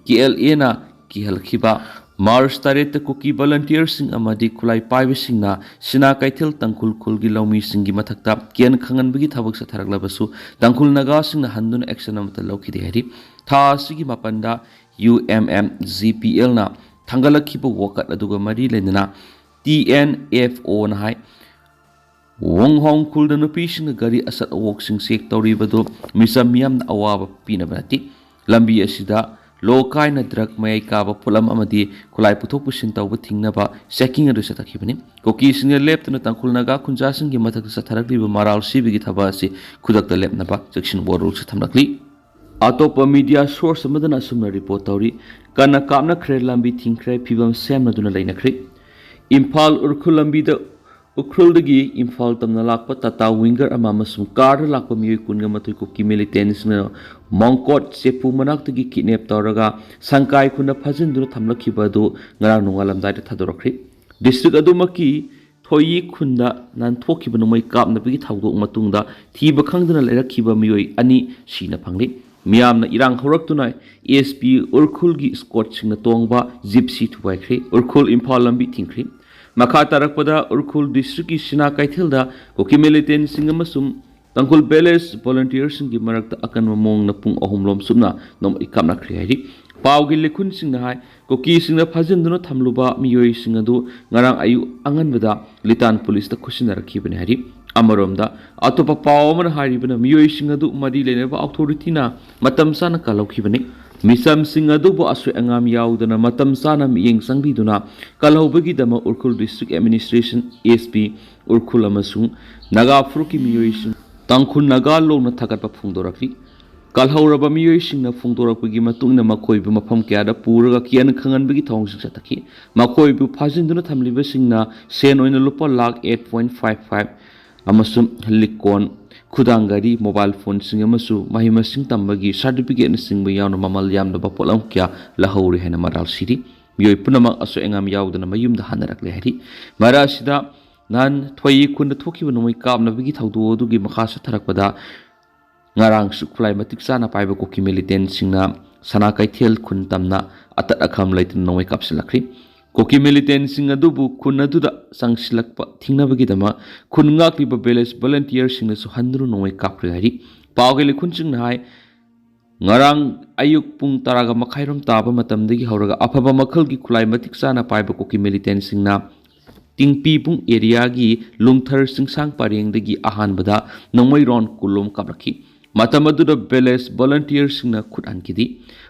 ꯀꯦ ꯑꯦꯜ ꯑꯦꯅ ꯀꯤꯍꯜꯂꯛꯈꯤꯕ, ꯃꯥꯔꯆ ꯇꯔꯦꯠꯇ ꯀꯨꯀꯤ ꯚꯣꯂꯟꯇꯤꯌꯔꯁꯤꯡ ꯑꯃꯗꯤ ꯈꯨꯠꯂꯥꯏ ꯄꯥꯏꯕꯁꯤꯡꯅ ꯁꯤꯅꯥ ꯀꯩꯊꯦꯜ ꯇꯥꯡꯈꯨꯜ ꯈꯨꯜꯒꯤ ꯂꯧꯃꯤꯁꯤꯡꯒꯤ ꯃꯊꯛꯇ ꯀꯤꯌꯥꯟ ꯈꯪꯍꯟꯕꯒꯤ ꯊꯕꯛ ꯆꯠꯊꯔꯛꯂꯕꯁꯨ, ꯇꯥꯡꯈꯨꯜ ꯅꯥꯒꯥꯁꯤꯡꯅ ꯍꯟꯗꯨꯅ action ꯑꯃꯠꯇ ꯂꯧꯈꯤꯗꯦ ꯍꯥꯏꯔꯤ꯫ ꯊꯥ ꯑꯁꯤꯒꯤ ꯃꯥꯄꯟꯗ U M M G P ꯑꯦꯜꯅ ꯊꯥꯡꯒꯠꯂꯛꯈꯤꯕ ꯋꯥꯀꯠ ꯑꯗꯨꯒ ꯃꯔꯤ ꯂꯩꯅꯅ ꯇꯤ ꯑꯦꯟ ꯑꯦꯐ ꯑꯣꯅ ꯍꯥꯏ, ꯋꯣꯡꯍꯣꯡ ꯈꯨꯜꯗ ꯅꯨꯄꯤꯁꯤꯡꯅ ꯒꯥꯔꯤ ꯑꯆꯠ ꯑꯋꯣꯛꯁꯤꯡ ꯆꯦꯛ ꯇꯧꯔꯤꯕꯗꯨ ꯃꯤꯆꯝ ꯃꯤꯌꯥꯝꯅ ꯑꯋꯥꯕ ꯄꯤꯅꯕ ꯅꯠꯇꯦ꯫ ꯂꯝꯕꯤ ꯑꯁꯤꯗ ꯂꯣ ꯀꯥꯏꯅ ꯗ꯭ꯔꯒ ꯃꯌꯥꯏ ꯀꯥꯕ ꯄꯣꯠꯂꯝ ꯑꯃꯗꯤ ꯈꯨꯠꯂꯥꯏ ꯄꯨꯊꯣꯛ ꯄꯨꯁꯤꯟ ꯇꯧꯕ ꯊꯤꯡꯅꯕ ꯆꯦꯛꯀꯤꯡ ꯑꯗꯨ ꯆꯠꯊꯈꯤꯕꯅꯤ꯫ ꯀꯨꯀꯤꯁꯤꯡꯅ ꯂꯦꯞꯇꯅ ꯇꯥꯡꯈꯨꯜ ꯅꯥꯒꯥ ꯈꯨꯟꯖꯥꯁꯤꯡꯒꯤ ꯃꯊꯛꯇ ꯆꯠꯊꯔꯛꯂꯤꯕ ꯃꯔꯥꯜ ꯁꯤꯕꯒꯤ ꯊꯕꯛ ꯑꯁꯤ ꯈꯨꯗꯛꯇ ꯂꯦꯞꯅꯕ ꯆꯦꯛꯁꯤꯟ ꯋꯥꯔꯣꯜꯁꯨ ꯊꯝꯂꯛꯂꯤ꯫ ꯑꯇꯣꯞꯄ ꯃꯤꯗꯤꯌꯥ ꯁꯣꯔꯁ ꯑꯃꯗꯅ ꯑꯁꯨꯝꯅ ꯔꯤꯄꯣꯔꯠ ꯇꯧꯔꯤ, ꯀꯟꯅ ꯀꯥꯞꯅꯈ꯭ꯔꯦ, ꯂꯝꯕꯤ ꯊꯤꯡꯈ꯭ꯔꯦ, ꯐꯤꯕꯝ ꯁꯦꯝꯅꯗꯨꯅ ꯂꯩꯅꯈ꯭ꯔꯦ꯫ ꯏꯝꯐꯥꯜ ꯎꯈ꯭ꯔꯨꯜ ꯂꯝꯕꯤꯗ ꯎꯈ꯭ꯔꯨꯜꯗꯒꯤ ꯏꯝꯐꯥꯜ ꯇꯝꯅ ꯂꯥꯛꯄ ꯇꯥꯇꯥ ꯋꯤꯡꯒꯔ ꯑꯃ ꯑꯃꯁꯨꯡ ꯀꯥꯔꯗ ꯂꯥꯛꯄ ꯃꯤꯑꯣꯏ ꯀꯨꯟꯒ ꯃꯥꯊꯣꯏ ꯀꯨꯀꯤ ꯃꯤꯂꯤꯇꯦꯟꯁꯤꯡꯅ ꯃꯣꯡꯀꯣꯠ ꯆꯦꯄꯨ ꯃꯅꯥꯛꯇꯒꯤ ꯀꯤꯗꯅꯦꯞ ꯇꯧꯔꯒ ꯁꯪꯀꯥꯏ ꯈꯨꯟꯗ ꯐꯥꯖꯤꯟꯗꯨꯅ ꯊꯝꯂꯛꯈꯤꯕ ꯑꯗꯨ ꯉꯔꯥꯡ ꯅꯣꯡꯉꯥꯜꯂꯝꯗꯥꯏꯗ ꯊꯥꯗꯣꯔꯛꯈ꯭ꯔꯦ꯫ ꯗꯤꯁꯇ꯭ꯔꯤꯛ ꯑꯗꯨꯃꯛꯀꯤ ꯊꯣꯏꯌꯤ ꯈꯨꯟꯗ ꯅꯥꯟꯊꯣꯛꯈꯤꯕ ꯅꯣꯡꯃꯩ ꯀꯥꯞꯅꯕꯒꯤ ꯊꯧꯗꯣꯛ ꯃꯇꯨꯡꯗ ꯊꯤꯕ ꯈꯪꯗꯅ ꯂꯩꯔꯛꯈꯤꯕ ꯃꯤꯑꯣꯏ ꯑꯅꯤ ꯁꯤꯅ ꯐꯪꯂꯤ꯫ ꯃꯤꯌꯥꯝꯅ ꯏꯔꯥꯡ ꯍꯧꯔꯛꯇꯨꯅ ꯑꯦꯁ ꯄꯤ ꯎꯈ꯭ꯔꯨꯜꯒꯤ ꯁ꯭ꯀꯣꯠꯁꯤꯡꯅ ꯇꯣꯡꯕ ꯖꯤꯞꯁꯤ ꯊꯨꯒꯥꯏꯈ꯭ꯔꯦ꯫ ꯎꯈ꯭ꯔꯨꯜ ꯏꯝꯐꯥꯜ ꯂꯝꯕꯤ ꯊꯤꯡꯈ꯭ꯔꯦ꯫ ꯃꯈꯥ ꯇꯥꯔꯛꯄꯗ ꯎꯈ꯭ꯔꯨꯜ ꯗꯤꯁꯇ꯭ꯔꯤꯛꯀꯤ ꯁꯤꯅꯥ ꯀꯩꯊꯦꯜꯗ ꯀꯨꯀꯤ ꯃꯤꯂꯤꯇꯦꯟꯁꯤꯡ ꯑꯃꯁꯨꯡ ꯇꯥꯡꯈꯨꯜ ꯚꯤꯂꯦꯖ ꯚꯣꯂꯟꯇꯤꯌꯔꯁꯤꯡꯒꯤ ꯃꯔꯛꯇ ꯑꯀꯟꯕ ꯃꯑꯣꯡꯅ ꯄꯨꯡ ꯑꯍꯨꯝ ꯂꯣꯝ ꯆꯨꯞꯅ ꯅꯣꯡꯃꯩ ꯀꯥꯞꯅꯈ꯭ꯔꯦ ꯍꯥꯏꯔꯤ꯫ ꯄꯥꯎꯒꯤ ꯂꯤꯈꯨꯟꯁꯤꯡꯅ ꯍꯥꯏ, ꯀꯨꯀꯤꯁꯤꯡꯅ ꯐꯥꯖꯤꯟꯗꯨꯅ ꯊꯝꯂꯨꯕ ꯃꯤꯑꯣꯏꯁꯤꯡ ꯑꯗꯨ ꯉꯔꯥꯡ ꯑꯌꯨꯛ ꯑꯉꯟꯕꯗ ꯂꯤꯇꯥꯟ ꯄꯨꯂꯤꯁꯇ ꯈꯨꯠꯁꯤꯟꯅꯔꯛꯈꯤꯕꯅꯤ ꯍꯥꯏꯔꯤ꯫ ꯑꯃꯔꯣꯝꯗ, ꯑꯇꯣꯞꯄ ꯄꯥꯎ ꯑꯃꯅ ꯍꯥꯏꯔꯤꯕꯅ, ꯃꯤꯑꯣꯏꯁꯤꯡ ꯑꯗꯨ ꯃꯔꯤ ꯂꯩꯅꯕ ꯑꯣꯊꯣꯔꯤꯇꯤꯅ ꯃꯇꯝ ꯆꯥꯅ ꯀꯜꯍꯧꯈꯤꯕꯅꯤ꯫ ꯃꯤꯆꯝꯁꯤꯡ ꯑꯗꯨꯕꯨ ꯑꯁꯣꯏ ꯑꯉꯥꯝ ꯌꯥꯎꯗꯅ ꯃꯇꯝ ꯆꯥꯅ ꯃꯤꯠꯌꯦꯡ ꯆꯪꯕꯤꯗꯨꯅ ꯀꯜꯍꯧꯕꯒꯤꯗꯃꯛ Ukhrul district administration, S P Ukhrul ꯑꯃꯁꯨꯡ ꯅꯥꯒꯥ ꯐꯨꯔꯨꯞꯀꯤ ꯃꯤꯑꯣꯏꯁꯤꯡ ꯇꯥꯡꯈꯨꯜ ꯅꯥꯒꯥ ꯂꯣꯟꯅ ꯊꯥꯒꯠꯄ ꯐꯣꯡꯗꯣꯔꯛꯂꯤ꯫ ꯀꯜꯍꯧꯔꯕ ꯃꯤꯑꯣꯏꯁꯤꯡꯅ ꯐꯣꯡꯗꯣꯔꯛꯄꯒꯤ ꯃꯇꯨꯡ ꯏꯟꯅ ꯃꯈꯣꯏꯕꯨ ꯃꯐꯝ ꯀꯌꯥꯗ ꯄꯨꯔꯒ ꯀꯤꯌꯥꯟ ꯈꯪꯍꯟꯕꯒꯤ ꯊꯧꯑꯣꯡꯁꯤꯡ ꯆꯠꯊꯈꯤ꯫ ꯃꯈꯣꯏꯕꯨ ꯐꯥꯖꯤꯟꯗꯨꯅ ꯊꯝꯂꯤꯕꯁꯤꯡꯅ ꯁꯦꯟ ꯑꯣꯏꯅ ꯂꯨꯄꯥ lakh eight point five five ꯑꯃꯁꯨꯡ ꯂꯤꯛꯀꯣꯟ, ꯈꯨꯗꯥꯡ ꯘꯔꯤ, ꯃꯣꯕꯥꯏꯜ ꯐꯣꯟꯁꯤꯡ ꯑꯃꯁꯨꯡ ꯃꯍꯩ ꯃꯁꯤꯡ ꯇꯝꯕꯒꯤ ꯁꯥꯔꯇꯤꯐꯤꯀꯦꯠꯅꯆꯤꯡꯕ ꯌꯥꯎꯅ ꯃꯃꯜ ꯌꯥꯝꯂꯕ ꯄꯣꯠꯂꯝ ꯀꯌꯥ ꯂꯧꯍꯧꯔꯦ ꯍꯥꯏꯅ ꯃꯔꯥꯜ ꯁꯤꯔꯤ꯫ ꯃꯤꯑꯣꯏ ꯄꯨꯝꯅꯃꯛ ꯑꯁꯣꯏ ꯑꯉꯥꯝ ꯌꯥꯎꯗꯅ ꯃꯌꯨꯝꯗ ꯍꯟꯅꯔꯛꯂꯦ ꯍꯥꯏꯔꯤ꯫ ꯃꯔꯛ ꯑꯁꯤꯗ, ꯅꯍꯥꯟ ꯊꯣꯏꯌꯤ ꯈꯨꯟꯗ ꯊꯣꯛꯈꯤꯕ ꯅꯣꯡꯃꯩ ꯀꯥꯞꯅꯕꯒꯤ ꯊꯧꯗꯣꯛ ꯑꯗꯨꯒꯤ ꯃꯈꯥ ꯆꯠꯊꯔꯛꯄꯗ, ꯉꯔꯥꯡꯁꯨ ꯈꯨꯠꯂꯥꯏ ꯃꯇꯤꯛ ꯆꯥꯅ ꯄꯥꯏꯕ ꯀꯨꯀꯤ ꯃꯤꯂꯤꯇꯦꯟꯁꯤꯡꯅ ꯁꯅꯥ ꯀꯩꯊꯦꯜ ꯈꯨꯟ ꯇꯝꯅ ꯑꯇꯠ ꯑꯈꯝ ꯂꯩꯇꯅ ꯅꯣꯡꯃꯩ ꯀꯥꯞꯁꯤꯜꯂꯛꯈ꯭ꯔꯤ꯫ ꯀꯨꯀꯤ ꯃꯤꯂꯤꯇꯦꯟꯁꯤꯡ ꯑꯗꯨꯕꯨ ꯈꯨꯟ ꯑꯗꯨꯗ ꯆꯪꯁꯤꯜꯂꯛꯄ ꯊꯤꯡꯅꯕꯒꯤꯗꯃꯛ ꯈꯨꯟ ꯉꯥꯛꯂꯤꯕ ꯚꯤꯂꯦꯖ ꯚꯣꯂꯟꯇꯤꯌꯔꯁꯤꯡꯅꯁꯨ ꯍꯟꯗꯨꯅ ꯅꯣꯡꯃꯩ ꯀꯥꯞꯈ꯭ꯔꯦ ꯍꯥꯏꯔꯤ꯫ ꯄꯥꯎꯒꯤ ꯂꯤꯈꯨꯟꯁꯤꯡꯅ ꯍꯥꯏ, ꯉꯔꯥꯡ ꯑꯌꯨꯛ ꯄꯨꯡ ꯇꯔꯥꯒ ꯃꯈꯥꯏꯔꯣꯝ ꯇꯥꯕ ꯃꯇꯝꯗꯒꯤ ꯍꯧꯔꯒ ꯑꯐꯕ ꯃꯈꯜꯒꯤ ꯈꯨꯠꯂꯥꯏ ꯃꯇꯤꯛ ꯆꯥꯅ ꯄꯥꯏꯕ ꯀꯨꯀꯤ ꯃꯤꯂꯤꯇꯦꯟꯁꯤꯡꯅ ꯇꯤꯡꯄꯤꯕꯨꯡ ꯑꯦꯔꯤꯌꯥꯒꯤ ꯂꯨꯡꯊꯔ ꯆꯤꯡꯁꯥꯡ ꯄꯔꯦꯡꯗꯒꯤ ꯑꯍꯥꯟꯕꯗ ꯅꯣꯡꯃꯩ ꯔꯥꯎꯟ ꯀꯨꯟꯂꯣꯝ ꯀꯥꯞꯂꯛꯈꯤ꯫ ꯃꯇꯝ ꯑꯗꯨꯗ ꯚꯤꯂꯦꯖ ꯚꯣꯂꯟꯇꯤꯌꯔꯁꯤꯡꯅ ꯈꯨꯠ ꯍꯟꯈꯤꯗꯦ꯫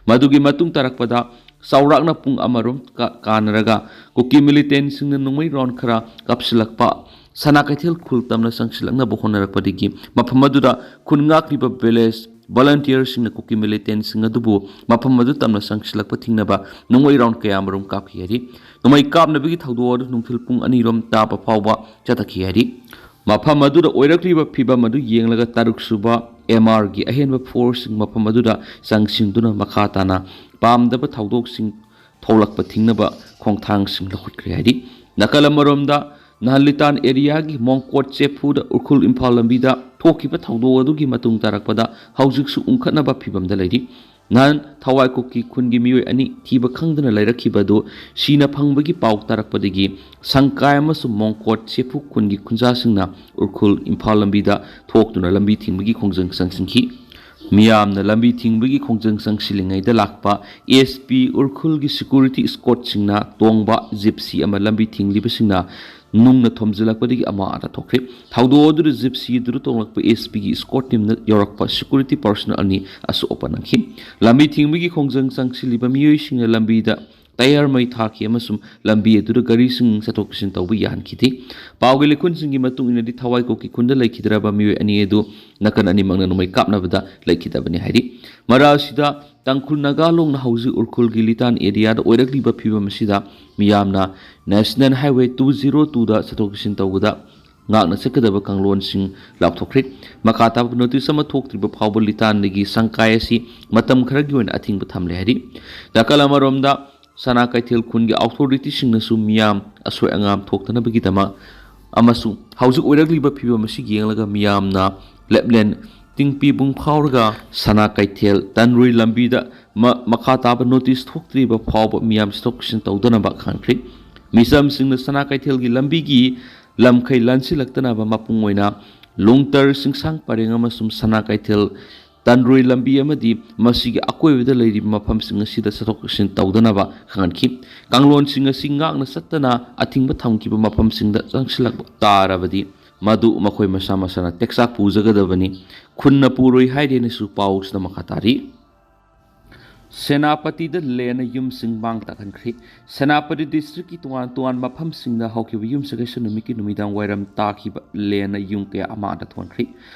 ꯃꯗꯨꯒꯤ ꯃꯇꯨꯡ ꯇꯥꯔꯛꯄꯗ ꯆꯥꯎꯔꯥꯛꯅ ꯄꯨꯡ ꯑꯃꯔꯣꯝ ꯀꯥ-, ꯀꯥꯟꯅꯔꯒ ꯀꯨꯀꯤ ꯃꯤꯂꯤꯇꯦꯟꯁꯤꯡꯅ ꯅꯣꯡꯃꯩ ꯔꯥꯎꯟ ꯈꯔ ꯀꯥꯞꯁꯤꯜꯂꯛꯄ, ꯁꯅꯥ ꯀꯩꯊꯦꯜ ꯈꯨꯜ ꯇꯝꯅ ꯆꯪꯁꯤꯜꯂꯛꯅꯕ ꯍꯣꯠꯅꯔꯛꯄꯗꯒꯤ ꯃꯐꯝ ꯑꯗꯨꯗ ꯈꯨꯟ ꯉꯥꯛꯂꯤꯕ ꯚꯤꯂꯦꯖ ꯚꯣꯂꯟꯇꯤꯌꯔꯁꯤꯡꯅ ꯀꯨꯀꯤ ꯃꯤꯂꯤꯇꯦꯟꯁꯤꯡ ꯑꯗꯨꯕꯨ ꯃꯐꯝ ꯑꯗꯨ ꯇꯝꯅ ꯆꯪꯁꯤꯜꯂꯛꯄ ꯊꯤꯡꯅꯕ ꯅꯣꯡꯃꯩ ꯔꯥꯎꯟ ꯀꯌꯥꯃꯔꯨꯝ ꯀꯥꯞꯈꯤ ꯍꯥꯏꯔꯤ꯫ ꯅꯣꯡꯃꯩ ꯀꯥꯞꯅꯕꯒꯤ ꯊꯧꯗꯣꯛ ꯑꯗꯨ ꯅꯨꯡꯊꯤꯜ ꯄꯨꯡ ꯑꯅꯤꯔꯣꯝ ꯇꯥꯕ ꯐꯥꯎꯕ ꯆꯠꯊꯈꯤ ꯍꯥꯏꯔꯤ꯫ ꯃꯐꯝ ꯑꯗꯨꯗ ꯑꯣꯏꯔꯛꯂꯤꯕ ꯐꯤꯕꯝ ꯑꯗꯨ ꯌꯦꯡꯂꯒ ꯇꯔꯨꯛ ꯁꯨꯕ ꯑꯦꯝ ꯑꯥꯔꯒꯤ ꯑꯍꯦꯟꯕ ꯐꯣꯔꯁꯁꯤꯡ ꯃꯐꯝ ꯑꯗꯨꯗ ꯆꯪꯁꯤꯟꯗꯨꯅ ꯃꯈꯥ ꯇꯥꯅ ꯄꯥꯝꯗꯕ ꯊꯧꯗꯣꯛꯁꯤꯡ ꯊꯣꯛꯂꯛꯄ ꯊꯤꯡꯅꯕ ꯈꯣꯡꯊꯥꯡꯁꯤꯡ ꯂꯧꯈꯠꯈ꯭ꯔꯦ ꯍꯥꯏꯔꯤ꯫ ꯅꯥꯀꯜ ꯑꯃꯔꯣꯝꯗ ꯅꯍꯥꯟ ꯂꯤꯇꯥꯟ ꯑꯦꯔꯤꯌꯥꯒꯤ ꯃꯣꯡꯀꯣꯠ ꯆꯦꯐꯨꯗ ꯎꯈ꯭ꯔꯨꯜ ꯏꯝꯐꯥꯜ ꯂꯝꯕꯤꯗ ꯊꯣꯛꯈꯤꯕ ꯊꯧꯗꯣꯛ ꯑꯗꯨꯒꯤ ꯃꯇꯨꯡ ꯇꯥꯔꯛꯄꯗ ꯍꯧꯖꯤꯛꯁꯨ ꯎꯪꯈꯠꯅꯕ ꯐꯤꯕꯝꯗ ꯂꯩꯔꯤ꯫ ꯅꯍꯥꯟ ꯊꯋꯥꯏ ꯀꯨꯀꯤ ꯈꯨꯟꯒꯤ ꯃꯤꯑꯣꯏ ꯑꯅꯤ ꯊꯤꯕ ꯈꯪꯗꯅ ꯂꯩꯔꯛꯈꯤꯕ ꯑꯗꯨ ꯁꯤꯅ ꯐꯪꯕꯒꯤ ꯄꯥꯎ ꯇꯥꯔꯛꯄꯗꯒꯤ ꯁꯪꯀꯥꯏ ꯑꯃꯁꯨꯡ ꯃꯣꯡꯀꯣꯠ ꯆꯦꯐꯨ ꯈꯨꯟꯒꯤ ꯈꯨꯟꯖꯥꯁꯤꯡꯅ ꯎꯈ꯭ꯔꯨꯜ ꯏꯝꯐꯥꯜ ꯂꯝꯕꯤꯗ ꯊꯣꯛꯇꯨꯅ ꯂꯝꯕꯤ ꯊꯤꯡꯕꯒꯤ ꯈꯣꯡꯖꯪ ꯆꯪꯁꯤꯟꯈꯤ꯫ ꯃꯤꯌꯥꯝꯅ ꯂꯝꯕꯤ ꯊꯤꯡꯕꯒꯤ ꯈꯣꯡꯖꯪ ꯆꯪꯁꯤꯜꯂꯤꯉꯩꯗ ꯂꯥꯛꯄ ꯑꯦꯁ ꯄꯤ ꯎꯈ꯭ꯔꯨꯜꯒꯤ ꯁꯦꯀ꯭ꯌꯨꯔꯤꯇꯤ ꯏꯁꯀꯣꯠꯁꯤꯡꯅ ꯇꯣꯡꯕ ꯖꯤꯞꯁꯤ ꯑꯃ ꯂꯝꯕꯤ ꯊꯤꯡꯂꯤꯕꯁꯤꯡꯅ ꯅꯨꯡꯅ ꯊꯣꯝꯖꯤꯜꯂꯛꯄꯗꯒꯤ ꯑꯃ ꯑꯥꯗ ꯊꯣꯛꯈ꯭ꯔꯦ꯫ ꯊꯧꯗꯣꯛ ꯑꯗꯨꯗ ꯖꯤꯞꯁꯤ ꯑꯗꯨꯗ ꯇꯣꯡꯂꯛꯄ ꯑꯦꯁ ꯄꯤꯒꯤ ꯏꯁꯀꯣꯠ ꯇꯤꯝꯅ ꯌꯧꯔꯛꯄ ꯁꯦꯀ꯭ꯌꯨꯔꯤꯇꯤ ꯄꯥꯔꯁꯣꯅꯦꯜ ꯑꯅꯤ ꯑꯁꯣꯛ ꯑꯄꯟ ꯅꯪꯈꯤ꯫ ꯂꯝꯕꯤ ꯊꯤꯡꯕꯒꯤ ꯈꯣꯡꯖꯪ ꯆꯪꯁꯤꯜꯂꯤꯕ ꯃꯤꯑꯣꯏꯁꯤꯡꯅ ꯂꯝꯕꯤꯗ ꯇꯌꯥꯔ ꯃꯩ ꯊꯥꯈꯤ ꯑꯃꯁꯨꯡ ꯂꯝꯕꯤ ꯑꯗꯨꯗ ꯒꯥꯔꯤꯁꯤꯡ ꯆꯠꯊꯣꯛ ꯆꯠꯁꯤꯟ ꯇꯧꯕ ꯌꯥꯍꯟꯈꯤꯗꯦ꯫ ꯄꯥꯎꯒꯤ ꯂꯤꯈꯨꯟꯁꯤꯡꯒꯤ ꯃꯇꯨꯡ ꯏꯟꯅꯗꯤ ꯊꯋꯥꯏ ꯀꯨꯀꯤ ꯈꯨꯟꯗ ꯂꯩꯈꯤꯗ꯭ꯔꯕ ꯃꯤꯑꯣꯏ ꯑꯅꯤ ꯑꯗꯨ ꯅꯥꯀꯟ ꯑꯅꯤꯃꯛꯅ ꯅꯣꯡꯃꯩ ꯀꯥꯞꯅꯕꯗ ꯂꯩꯈꯤꯗꯕꯅꯤ ꯍꯥꯏꯔꯤ꯫ ꯃꯔꯛ ꯑꯁꯤꯗ ꯇꯥꯡꯈꯨꯜ ꯅꯥꯒꯥ ꯂꯣꯡꯅ ꯍꯧꯖꯤꯛ ꯎꯈ꯭ꯔꯨꯜꯒꯤ ꯂꯤꯇꯥꯟ ꯑꯦꯔꯤꯌꯥꯗ ꯑꯣꯏꯔꯛꯂꯤꯕ ꯐꯤꯕꯝ ꯑꯁꯤꯗ ꯃꯤꯌꯥꯝꯅ ꯅꯦꯁꯅꯦꯜ ꯍꯥꯏꯋꯦ ꯇꯨ ꯖꯤꯔꯣ ꯇꯨꯗ ꯆꯠꯊꯣꯛ ꯆꯠꯁꯤꯟ ꯇꯧꯕꯗ ꯉꯥꯛꯅ ꯆꯠꯀꯗꯕ ꯀꯥꯡꯂꯣꯟꯁꯤꯡ ꯂꯥꯎꯊꯣꯛꯈ꯭ꯔꯦ꯫ ꯃꯈꯥ ꯇꯥꯕ ꯅꯣꯇꯤꯁ ꯑꯃ ꯊꯣꯛꯇ꯭ꯔꯤꯕ ꯐꯥꯎꯕ ꯂꯤꯇꯥꯟꯗꯒꯤ ꯁꯪꯀꯥꯏ ꯑꯁꯤ ꯃꯇꯝ ꯈꯔꯒꯤ ꯑꯣꯏꯅ ꯑꯊꯤꯡꯕ ꯊꯝꯂꯦ ꯍꯥꯏꯔꯤ꯫ ꯅꯥꯀꯜ ꯑꯃꯔꯣꯝꯗ ꯁꯅꯥ ꯀꯩꯊꯦꯜ ꯈꯨꯟꯒꯤ ꯑꯣꯊꯣꯔꯤꯇꯤꯁꯤꯡꯅꯁꯨ ꯃꯤꯌꯥꯝ ꯑꯁꯣꯏ ꯑꯉꯥꯝ ꯊꯣꯛꯇꯅꯕꯒꯤꯗꯃꯛ ꯑꯃꯁꯨꯡ ꯍꯧꯖꯤꯛ ꯑꯣꯏꯔꯛꯂꯤꯕ ꯐꯤꯕꯝ ꯑꯁꯤ ꯌꯦꯡꯂꯒ ꯃꯤꯌꯥꯝꯅ ꯂꯦꯞꯂꯦꯟ ꯇꯤꯡꯄꯤꯕꯨꯡ ꯐꯥꯎꯔꯒ ꯁꯅꯥ ꯀꯩꯊꯦꯜ ꯇꯟꯔꯨꯏ ꯂꯝꯕꯤꯗ ꯃ-, ꯃꯈꯥ ꯇꯥꯕ ꯅꯣꯇꯤꯁ ꯊꯣꯛꯇ꯭ꯔꯤꯕ ꯐꯥꯎꯕ ꯃꯤꯌꯥꯝ ꯆꯠꯊꯣꯛ ꯆꯠꯁꯤꯟ ꯇꯧꯗꯅꯕ ꯈꯪꯍꯟꯈ꯭ꯔꯤ꯫ ꯃꯤꯆꯝꯁꯤꯡꯅ ꯁꯅꯥ ꯀꯩꯊꯦꯜꯒꯤ ꯂꯝꯕꯤꯒꯤ ꯂꯝꯈꯩ ꯂꯥꯟꯁꯤꯜꯂꯛꯇꯅꯕ ꯃꯄꯨꯡ ꯑꯣꯏꯅ ꯂꯣꯡꯇꯔ ꯆꯤꯡꯁꯥꯡ ꯄꯔꯦꯡ ꯑꯃꯁꯨꯡ ꯁꯅꯥ ꯀꯩꯊꯦꯜ ꯇꯟꯔꯨꯏ ꯂꯝꯕꯤ ꯑꯃꯗꯤ ꯃꯁꯤꯒꯤ ꯑꯀꯣꯏꯕꯗ ꯂꯩꯔꯤꯕ ꯃꯐꯝꯁꯤꯡ ꯑꯁꯤꯗ ꯆꯠꯊꯣꯛ ꯆꯠꯁꯤꯟ ꯇꯧꯗꯅꯕ ꯈꯪꯍꯟꯈꯤ꯫ ꯀꯥꯡꯂꯣꯟꯁꯤꯡ ꯑꯁꯤ ꯉꯥꯛꯅ ꯆꯠꯇꯅ ꯑꯊꯤꯡꯕ ꯊꯝꯈꯤꯕ ꯃꯐꯝꯁꯤꯡꯗ ꯆꯪꯁꯤꯜꯂꯛꯄ ꯇꯥꯔꯕꯗꯤ ꯃꯗꯨ ꯃꯈꯣꯏ ꯃꯁꯥ ꯃꯁꯥꯅ ꯇꯦꯛꯆꯥꯛ ꯄꯨꯖꯒꯗꯕꯅꯤ꯫ ꯈꯨꯟꯅ ꯄꯨꯔꯣꯏ ꯍꯥꯏꯔꯦꯅꯁꯨ ꯄꯥꯎꯁꯤꯗ ꯃꯈꯥ ꯇꯥꯔꯤ꯫ ꯁꯦꯅꯥꯄꯇꯤꯗ ꯂꯦꯟꯅ ꯌꯨꯝꯁꯤꯡ ꯃꯥꯡ ꯇꯥꯛꯍꯟꯈ꯭ꯔꯤ꯫ ꯁꯦꯅꯥꯄꯇꯤ ꯗꯤꯁꯇ꯭ꯔꯤꯛꯀꯤ ꯇꯣꯉꯥꯟ ꯇꯣꯉꯥꯟꯕ ꯃꯐꯝꯁꯤꯡꯗ ꯍꯧꯈꯤꯕ ꯌꯨꯝꯁꯀꯩꯁ ꯅꯨꯃꯤꯠꯀꯤ ꯅꯨꯃꯤꯗꯥꯡ ꯋꯥꯏꯔꯝ ꯇꯥꯈꯤꯕ ꯂꯦꯟꯅ ꯌꯨꯝ ꯀꯌꯥ ꯑꯃꯥꯡ ꯑꯇꯥ ꯊꯣꯛꯍꯟꯈ꯭ꯔꯤ꯫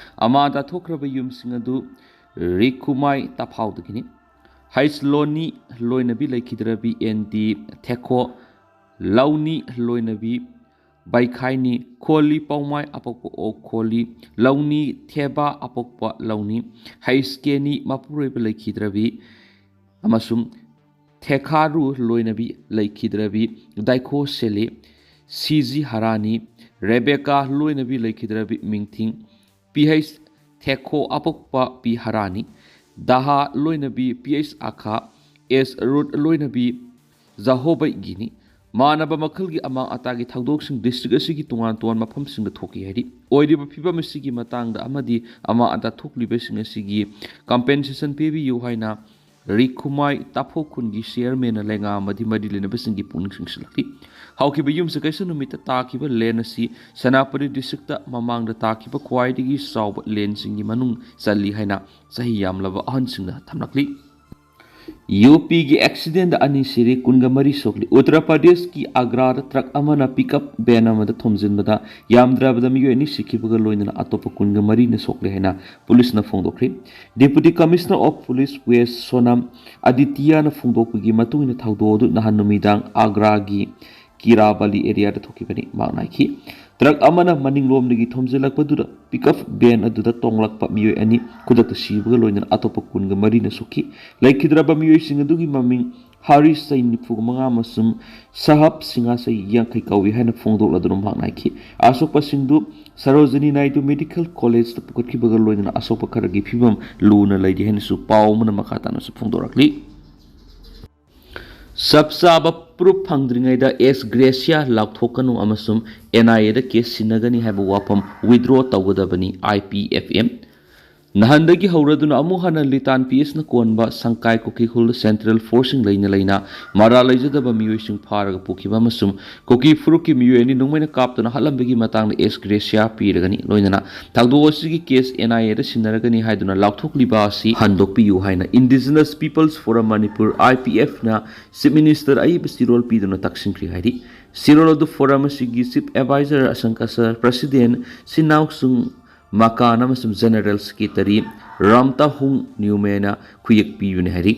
ꯑꯃꯥꯡ ꯑꯇꯥ ꯊꯣꯛꯈ꯭ꯔꯕ ꯌꯨꯝꯁꯤꯡ ꯑꯗꯨ ꯔꯤꯈꯨꯃꯥꯏ ꯇꯥꯐꯥꯎꯗꯒꯤꯅꯤ꯫ ꯍꯩꯁ ꯂꯣꯅꯤ ꯂꯣꯏꯅꯕꯤ ꯂꯩꯈꯤꯗ꯭ꯔꯕꯤ ꯑꯦꯟ ꯗꯤ ꯊꯦꯈꯣ, ꯂꯧꯅꯤ ꯂꯣꯏꯅꯕꯤ ꯕꯩꯈꯥꯏꯅꯤ, ꯈꯣꯂꯤ ꯄꯥꯎꯃꯥꯏ ꯑꯄꯣꯛꯄ ꯑꯣ ꯈꯣꯂꯤ, ꯂꯧꯅꯤ ꯊꯦꯕꯥ ꯑꯄꯣꯛꯄ ꯂꯧꯅꯤ, ꯍꯩꯁ ꯀꯦꯅꯤ ꯃꯄꯨꯔꯣꯏꯕ ꯂꯩꯈꯤꯗ꯭ꯔꯕꯤ ꯑꯃꯁꯨꯡ ꯊꯦꯈꯥꯔꯨ ꯂꯣꯏꯅꯕꯤ ꯂꯩꯈꯤꯗ꯭ꯔꯕꯤ ꯗꯥꯏꯈꯣ ꯁꯦꯂꯤ, ꯁꯤ ꯖꯤ ꯍꯔꯥꯅꯤ, ꯔꯦꯕꯦꯀꯥ ꯂꯣꯏꯅꯕꯤ ꯂꯩꯈꯤꯗ꯭ꯔꯕꯤ ꯃꯤꯡꯊꯤꯡ, ꯄꯤ ꯍꯩꯁ ꯊꯦꯈꯣ ꯑꯄꯣꯛꯄ ꯄꯤ ꯍꯔꯥꯅꯤ, ꯗꯥꯍꯥ ꯂꯣꯏꯅꯕꯤ ꯄꯤ ꯑꯩꯆ ꯑꯥꯈꯥ, ꯑꯦꯁ ꯔꯨꯠ ꯂꯣꯏꯅꯕꯤ ꯖꯍꯣꯕꯩꯒꯤꯅꯤ꯫ ꯃꯥꯟꯅꯕ ꯃꯈꯜꯒꯤ ꯑꯃꯥꯡ ꯑꯇꯥꯒꯤ ꯊꯧꯗꯣꯛꯁꯤꯡ ꯗꯤꯁꯇ꯭ꯔꯤꯛ ꯑꯁꯤꯒꯤ ꯇꯣꯉꯥꯟ ꯇꯣꯉꯥꯟꯕ ꯃꯐꯝꯁꯤꯡꯗ ꯊꯣꯛꯈꯤ ꯍꯥꯏꯔꯤ꯫ ꯑꯣꯏꯔꯤꯕ ꯐꯤꯕꯝ ꯑꯁꯤꯒꯤ ꯃꯇꯥꯡꯗ ꯑꯃꯗꯤ ꯑꯃꯥꯡ ꯑꯇꯥ ꯊꯣꯛꯂꯤꯕꯁꯤꯡ ꯑꯁꯤꯒꯤ ꯀꯝꯄꯦꯟꯁꯦꯁꯟ ꯄꯤꯕꯤꯌꯨ ꯍꯥꯏꯅ ꯔꯤꯈꯨꯃꯥꯏ ꯇꯥꯐꯣ ꯈꯨꯟꯒꯤ ꯆꯤꯌꯔꯃꯦꯟꯅ ꯂꯩꯉꯥꯛ ꯑꯃꯗꯤ ꯃꯔꯤ ꯂꯩꯅꯕꯁꯤꯡꯒꯤ ꯄꯨꯛꯅꯤꯡ ꯆꯤꯡꯁꯤꯜꯂꯛꯂꯤ꯫ ꯍꯧꯈꯤꯕ ꯌꯨꯝꯁꯀꯩꯁ ꯅꯨꯃꯤꯠꯇ ꯇꯥꯈꯤꯕ ꯂꯦꯟ ꯑꯁꯤ ꯁꯦꯅꯥꯄꯇꯤ ꯗꯤꯁꯇ꯭ꯔꯤꯛꯇ ꯃꯃꯥꯡꯗ ꯇꯥꯈꯤꯕ ꯈ꯭ꯋꯥꯏꯗꯒꯤ ꯆꯥꯎꯕ ꯂꯦꯟꯁꯤꯡꯒꯤ ꯃꯅꯨꯡ ꯆꯜꯂꯤ ꯍꯥꯏꯅ ꯆꯍꯤ ꯌꯥꯝꯂꯕ ꯑꯍꯟꯁꯤꯡꯅ ꯊꯝꯂꯛꯂꯤ꯫ ꯌꯨ ꯄꯤꯒꯤ ꯑꯦꯛꯁꯤꯗꯦꯟꯗ ꯑꯅꯤ ꯁꯤꯔꯦ, ꯀꯨꯟꯒ ꯃꯔꯤ ꯁꯣꯛꯂꯤ꯫ ꯎꯠꯇꯔ ꯄ꯭ꯔꯗꯦꯁꯀꯤ ꯑꯒ꯭ꯔꯥꯗ ꯇ꯭ꯔꯛ ꯑꯃꯅ ꯄꯤꯛꯑꯞ ꯚꯦꯟ ꯑꯃꯗ ꯊꯣꯝꯖꯤꯟꯕꯗ ꯌꯥꯝꯗ꯭ꯔꯕꯗ ꯃꯤꯑꯣꯏ ꯑꯅꯤ ꯁꯤꯈꯤꯕꯒ ꯂꯣꯏꯅꯅ ꯑꯇꯣꯞꯄ ꯀꯨꯟꯒ ꯃꯔꯤꯅ ꯁꯣꯛꯂꯦ ꯍꯥꯏꯅ ꯄꯨꯂꯤꯁꯅ ꯐꯣꯡꯗꯣꯛꯈ꯭ꯔꯤ꯫ Deputy Commissioner of Police West Sonam ꯑꯗꯤꯇꯤꯌꯥꯅ ꯐꯣꯡꯗꯣꯛꯄꯒꯤ ꯃꯇꯨꯡ ꯏꯟꯅ ꯊꯧꯗꯣꯛ ꯑꯗꯨ ꯅꯍꯥꯟ ꯅꯨꯃꯤꯗꯥꯡ ꯑꯒ꯭ꯔꯥꯒꯤ ꯀꯤꯔꯥꯕꯂꯤ ꯑꯦꯔꯤꯌꯥꯗ ꯊꯣꯛꯈꯤꯕꯅꯤ꯫ ꯃꯍꯥꯛꯅ ꯍꯥꯏꯈꯤ, ꯇ꯭ꯔꯛ ꯑꯃꯅ ꯃꯅꯤꯡꯂꯣꯝꯗꯒꯤ ꯊꯣꯝꯖꯤꯜꯂꯛꯄꯗꯨꯗ ꯄꯤꯛꯑꯞ ꯚꯦꯟ ꯑꯗꯨꯗ ꯇꯣꯡꯂꯛꯄ ꯃꯤꯑꯣꯏ ꯑꯅꯤ ꯈꯨꯗꯛꯇ ꯁꯤꯕꯒ ꯂꯣꯏꯅꯅ ꯑꯇꯣꯞꯄ ꯀꯨꯟꯒ ꯃꯔꯤꯅ ꯁꯣꯛꯈꯤ꯫ ꯂꯩꯈꯤꯗ꯭ꯔꯕ ꯃꯤꯑꯣꯏꯁꯤꯡ ꯑꯗꯨꯒꯤ ꯃꯃꯤꯡ ꯍꯥꯔꯤꯁ ꯆꯍꯤ ꯅꯤꯐꯨ ꯃꯉꯥ ꯑꯃꯁꯨꯡ ꯁꯍꯕ ꯁꯤꯡꯍ ꯆꯍꯤ ꯌꯥꯡꯈꯩ ꯀꯧꯏ ꯍꯥꯏꯅ ꯐꯣꯡꯗꯣꯛꯂꯗꯨꯅ ꯃꯍꯥꯛꯅ ꯍꯥꯏꯈꯤ꯫ ꯑꯁꯣꯛꯄꯁꯤꯡꯗꯨ ꯁꯔꯣꯖꯤꯅꯤ ꯅꯥꯏꯗꯨ ꯃꯦꯗꯤꯀꯦꯜ ꯀꯣꯂꯦꯖꯇ ꯄꯨꯈꯠꯈꯤꯕꯒ ꯂꯣꯏꯅꯅ ꯑꯁꯣꯛꯄ ꯈꯔꯒꯤ ꯐꯤꯕꯝ ꯂꯨꯅ ꯂꯩꯔꯤ ꯍꯥꯏꯅꯁꯨ ꯄꯥꯎ ꯑꯃꯅ ꯃꯈꯥ ꯇꯥꯅꯁꯨ ꯐꯣꯡꯗꯣꯔꯛꯂꯤ꯫ ꯆꯞ ꯆꯥꯕ ꯄ꯭ꯔꯨꯐ ꯐꯪꯗ꯭ꯔꯤꯉꯩꯗ ꯑꯦꯛꯁ ꯒ꯭ꯔꯦꯁꯤꯌꯥ ꯂꯥꯎꯊꯣꯛꯀꯅꯨ ꯑꯃꯁꯨꯡ ꯑꯦꯟ ꯑꯥꯏ ꯑꯦꯗ ꯀꯦꯁ ꯁꯤꯟꯅꯒꯅꯤ ꯍꯥꯏꯕ ꯋꯥꯐꯝ ꯋꯤꯗ꯭ꯔꯣ ꯇꯧꯒꯗꯕꯅꯤ꯫ I P F M. ꯅꯍꯥꯟꯗꯒꯤ ꯍꯧꯔꯗꯨꯅ ꯑꯃꯨꯛ ꯍꯟꯅ ꯂꯤꯇꯥꯟ ꯄꯤ ꯑꯦꯁꯅ ꯀꯣꯟꯕ ꯁꯪꯀꯥꯏ ꯀꯨꯀꯤ ꯈꯨꯜꯗ ꯁꯦꯟꯇ꯭ꯔꯦꯜ ꯐꯣꯔꯁꯁꯤꯡ ꯂꯩꯅ ꯂꯩꯅ ꯃꯔꯥꯜ ꯂꯩꯖꯗꯕ ꯃꯤꯑꯣꯏꯁꯤꯡ ꯐꯥꯔꯒ ꯄꯨꯈꯤꯕ ꯑꯃꯁꯨꯡ ꯀꯨꯀꯤ ꯐꯨꯔꯨꯞꯀꯤ ꯃꯤꯑꯣꯏ ꯑꯅꯤ ꯅꯣꯡꯃꯩꯅ ꯀꯥꯞꯇꯨꯅ ꯍꯥꯠꯂꯝꯕꯒꯤ ꯃꯇꯥꯡꯗ ꯑꯦꯛꯁ ꯒ꯭ꯔꯦꯁꯤꯌꯥ ꯄꯤꯔꯒꯅꯤ꯫ ꯂꯣꯏꯅꯅ ꯊꯧꯗꯣꯛ ꯑꯁꯤꯒꯤ ꯀꯦꯁ ꯑꯦꯟ ꯑꯥꯏ ꯑꯦꯗ ꯁꯤꯟꯅꯔꯒꯅꯤ ꯍꯥꯏꯗꯨꯅ ꯂꯥꯎꯊꯣꯛꯂꯤꯕ ꯑꯁꯤ ꯍꯟꯗꯣꯛꯄꯤꯌꯨ ꯍꯥꯏꯅ indigenous peoples forum Manipur, I P ꯑꯦꯐꯅ ꯆꯤꯐ ꯃꯤꯅꯤꯁꯇꯔ ꯑꯏꯕ ꯆꯤꯔꯣꯜ ꯄꯤꯗꯨꯅ ꯇꯛꯁꯤꯟꯈ꯭ꯔꯤ ꯍꯥꯏꯔꯤ꯫ ꯆꯤꯔꯣꯜ ꯑꯗꯨ ꯐꯣꯔꯝ ꯑꯁꯤꯒꯤ ꯆꯤꯐ ꯑꯦꯗꯚꯥꯏꯖꯔ ꯑꯁꯪꯀ ꯁꯔ, ꯄ꯭ꯔꯁꯤꯗꯦꯟ ꯁꯤꯅꯥꯎꯁꯨꯡ ꯃꯀꯥꯟ ꯑꯃꯁꯨꯡ ꯖꯦꯅꯔꯦꯜ ꯁꯦꯀ꯭ꯔꯦꯇꯔꯤ ꯔꯥꯝꯇꯥꯍꯨꯡ ꯅ꯭ꯌꯨꯃꯦꯅ ꯈꯨꯌꯦꯛ ꯄꯤꯕꯅꯤ ꯍꯥꯏꯔꯤ꯫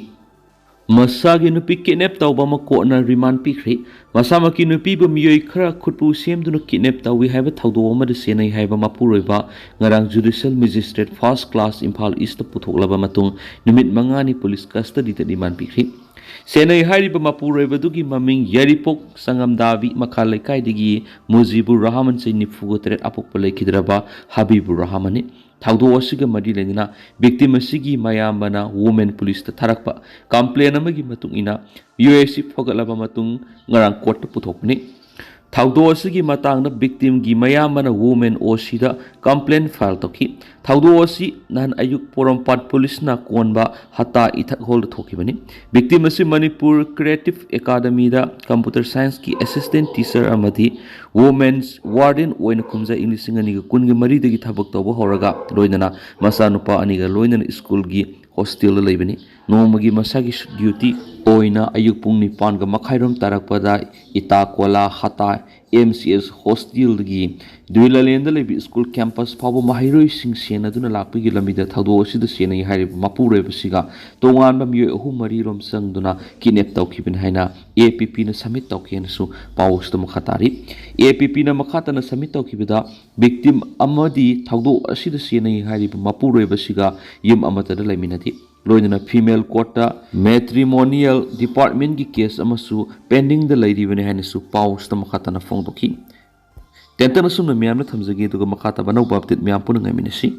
ꯃꯁꯥꯒꯤ ꯅꯨꯄꯤ ꯀꯤꯗꯅꯦꯞ ꯇꯧꯕ ꯑꯃ ꯀꯣꯔꯠꯅ ꯔꯤꯃꯥꯟ ꯄꯤꯈ꯭ꯔꯦ꯫ ꯃꯁꯥꯃꯛꯀꯤ ꯅꯨꯄꯤꯕꯨ ꯃꯤꯑꯣꯏ ꯈꯔ ꯈꯨꯠꯄꯨ ꯁꯦꯝꯗꯨꯅ ꯀꯤꯗꯅꯦꯞ ꯇꯧꯏ ꯍꯥꯏꯕ ꯊꯧꯗꯣꯛ ꯑꯃꯗ ꯁꯦꯟꯅꯩ ꯍꯥꯏꯕ ꯃꯄꯨꯔꯣꯏꯕ ꯉꯔꯥꯡ judicial magistrate first class Imphal east ꯄꯨꯊꯣꯛꯂꯕ ꯃꯇꯨꯡ ꯅꯨꯃꯤꯠ ꯃꯉꯥꯅꯤ ꯄꯨꯂꯤꯁ ꯀꯁꯇꯗꯤꯗ ꯔꯤꯃꯥꯟ ꯄꯤꯈ꯭ꯔꯦ꯫ ꯁꯦꯟꯅꯩ ꯍꯥꯏꯔꯤꯕ ꯃꯄꯨꯔꯣꯏꯕꯗꯨꯒꯤ ꯃꯃꯤꯡ ꯌꯥꯏꯔꯤꯄꯣꯛ ꯆꯉꯝꯗꯥꯕꯤ ꯃꯈꯥ ꯂꯩꯀꯥꯏꯗꯒꯤ ꯃꯨꯖꯤꯕꯨꯔ ꯔꯍꯃꯟ, ꯆꯍꯤ ꯅꯤꯐꯨꯒ ꯇꯔꯦꯠ, ꯑꯄꯣꯛꯄ ꯂꯩꯈꯤꯗ꯭ꯔꯕ ꯍꯕꯤꯕꯨꯔ ꯔꯍꯃꯟꯅꯤ꯫ ꯊꯧꯗꯣꯛ ꯑꯁꯤꯒ ꯃꯔꯤ ꯂꯩꯅꯅ ꯚꯤꯛꯇꯤꯝ ꯑꯁꯤꯒꯤ ꯃꯌꯥꯝꯕꯅ ꯋꯨꯃꯦꯟ ꯄꯨꯂꯤꯁꯇ ꯊꯥꯔꯛꯄ ꯀꯝꯄ꯭ꯂꯦꯟ ꯑꯃꯒꯤ ꯃꯇꯨꯡ ꯏꯟꯅ ꯃꯤꯑꯣꯏ ꯑꯁꯤ ꯐꯒꯠꯂꯕ ꯃꯇꯨꯡ ꯉꯔꯥꯡ ꯀꯣꯔꯠꯇ ꯄꯨꯊꯣꯛꯄꯅꯤ꯫ ꯊꯧꯗꯣꯛ ꯑꯁꯤꯒꯤ ꯃꯇꯥꯡꯗ ꯚꯤꯛꯇꯤꯝꯒꯤ ꯃꯌꯥꯝꯕꯅ ꯋꯨꯃꯦꯟ ꯑꯣ ꯁꯤꯗ ꯀꯝꯄ꯭ꯂꯦꯟ ꯐꯥꯏꯜ ꯇꯧꯈꯤ꯫ ꯊꯧꯗꯣꯛ ꯑꯁꯤ ꯅꯍꯥꯟ ꯑꯌꯨꯛ ꯄꯣꯔꯣꯝꯄꯥꯠ ꯄꯨꯂꯤꯁꯅ ꯀꯣꯟꯕ ꯍꯇꯥ ꯏꯊꯛ ꯍꯣꯜꯗ ꯊꯣꯛꯈꯤꯕꯅꯤ꯫ ꯚꯤꯛꯇꯤꯝ ꯑꯁꯤ ꯃꯅꯤꯄꯨꯔ ꯀ꯭ꯔꯤꯌꯦꯇꯤꯞ ꯑꯦꯀꯥꯗꯃꯤꯗ ꯀꯝꯄ꯭ꯌꯨꯇꯔ ꯁꯥꯏꯟꯁꯀꯤ ꯑꯦꯁꯤꯁꯇꯦꯟꯠ ꯇꯤꯆꯔ ꯑꯃꯗꯤ ꯋꯨꯃꯦꯟꯁ ꯋꯥꯔꯗꯦꯟ ꯑꯣꯏꯅ ꯀꯨꯝꯖꯥ ꯏꯪ ꯂꯤꯁꯤꯡ ꯑꯅꯤꯒ ꯀꯨꯟꯒꯤ ꯃꯔꯤꯗꯒꯤ ꯊꯕꯛ ꯇꯧꯕ ꯍꯧꯔꯒ ꯂꯣꯏꯅꯅ ꯃꯆꯥꯅꯨꯄꯥ ꯑꯅꯤꯒ ꯂꯣꯏꯅꯅ ꯁ꯭ꯀꯨꯜꯒꯤ ꯍꯣꯁꯇꯦꯜꯗ ꯂꯩꯕꯅꯤ꯫ ꯅꯣꯡꯃꯒꯤ ꯃꯁꯥꯒꯤ ꯗ꯭ꯌꯨꯇꯤ ꯑꯣꯏꯅ ꯑꯌꯨꯛ ꯄꯨꯡ ꯅꯤꯄꯥꯟꯒ ꯃꯈꯥꯏꯔꯣꯝ ꯇꯥꯔꯛꯄꯗ ꯏꯇꯥ ꯀꯣꯂꯥ ꯍꯇꯥ ꯑꯦꯝ ꯁꯤ ꯑꯦꯁ ꯍꯣꯁꯇꯦꯜꯗꯒꯤ ꯗ꯭ꯌꯨꯂꯥꯂꯦꯟꯗ ꯂꯩꯕ ꯁ꯭ꯀꯨꯜ ꯀꯦꯝꯄꯁ ꯐꯥꯎꯕ ꯃꯍꯩꯔꯣꯏꯁꯤꯡ ꯁꯦꯟꯅꯗꯨꯅ ꯂꯥꯛꯄꯒꯤ ꯂꯝꯕꯤꯗ ꯊꯧꯗꯣꯛ ꯑꯁꯤꯗ ꯁꯦꯟꯅꯩ ꯍꯥꯏꯔꯤꯕ ꯃꯄꯨꯔꯣꯏꯕꯁꯤꯒ ꯇꯣꯉꯥꯟꯕ ꯃꯤꯑꯣꯏ ꯑꯍꯨꯝ ꯃꯔꯤꯔꯣꯝ ꯆꯪꯗꯨꯅ ꯀꯤꯗꯅꯦꯞ ꯇꯧꯈꯤꯕꯅꯤ ꯍꯥꯏꯅ ꯑꯦ ꯄꯤ ꯄꯤꯅ ꯁꯕꯃꯤꯠ ꯇꯧꯈꯤ ꯍꯥꯏꯅꯁꯨ ꯄꯥꯎ ꯑꯁꯤꯗ ꯃꯈꯥ ꯇꯥꯔꯤ꯫ ꯑꯦ ꯄꯤ ꯄꯤꯅ ꯃꯈꯥ ꯇꯥꯅ ꯁꯕꯃꯤꯠ ꯇꯧꯈꯤꯕꯗ, ꯚꯤꯛꯇꯤꯝ ꯑꯃꯗꯤ ꯊꯧꯗꯣꯛ ꯑꯁꯤꯗ ꯁꯦꯟꯅꯩ ꯍꯥꯏꯔꯤꯕ ꯃꯄꯨꯔꯣꯏꯕꯁꯤꯒ ꯌꯨꯝ ꯑꯃꯠꯇꯗ ꯂꯩꯃꯤꯟꯅꯗꯦ꯫ ꯂꯣꯏꯅꯅ ꯐꯤꯃꯦꯜ ꯀꯣꯔꯠꯇ ꯃꯦꯇ꯭ꯔꯤꯃꯣꯅꯤꯌꯦꯜ ꯗꯤꯄꯥꯔꯠꯃꯦꯟꯒꯤ ꯀꯦꯁ ꯑꯃꯁꯨ ꯄꯦꯟꯗꯤꯡꯗ ꯂꯩꯔꯤꯕꯅꯤ ꯍꯥꯏꯅꯁꯨ ꯄꯥꯎꯁꯤꯗ ꯃꯈꯥ ꯇꯥꯅ ꯐꯣꯡꯗꯣꯛꯈꯤ꯫ ꯇꯦꯟꯇꯛꯅ ꯑꯁꯨꯝꯅ ꯃꯌꯥꯝꯅ ꯊꯝꯖꯒꯦ, ꯑꯗꯨꯒ ꯃꯈꯥ ꯇꯥꯕ ꯑꯅꯧꯕ ꯑꯞꯗꯦꯠ ꯃꯌꯥꯝ ꯄꯨꯟꯅ ꯉꯥꯏꯃꯤꯟꯅꯁꯤ꯫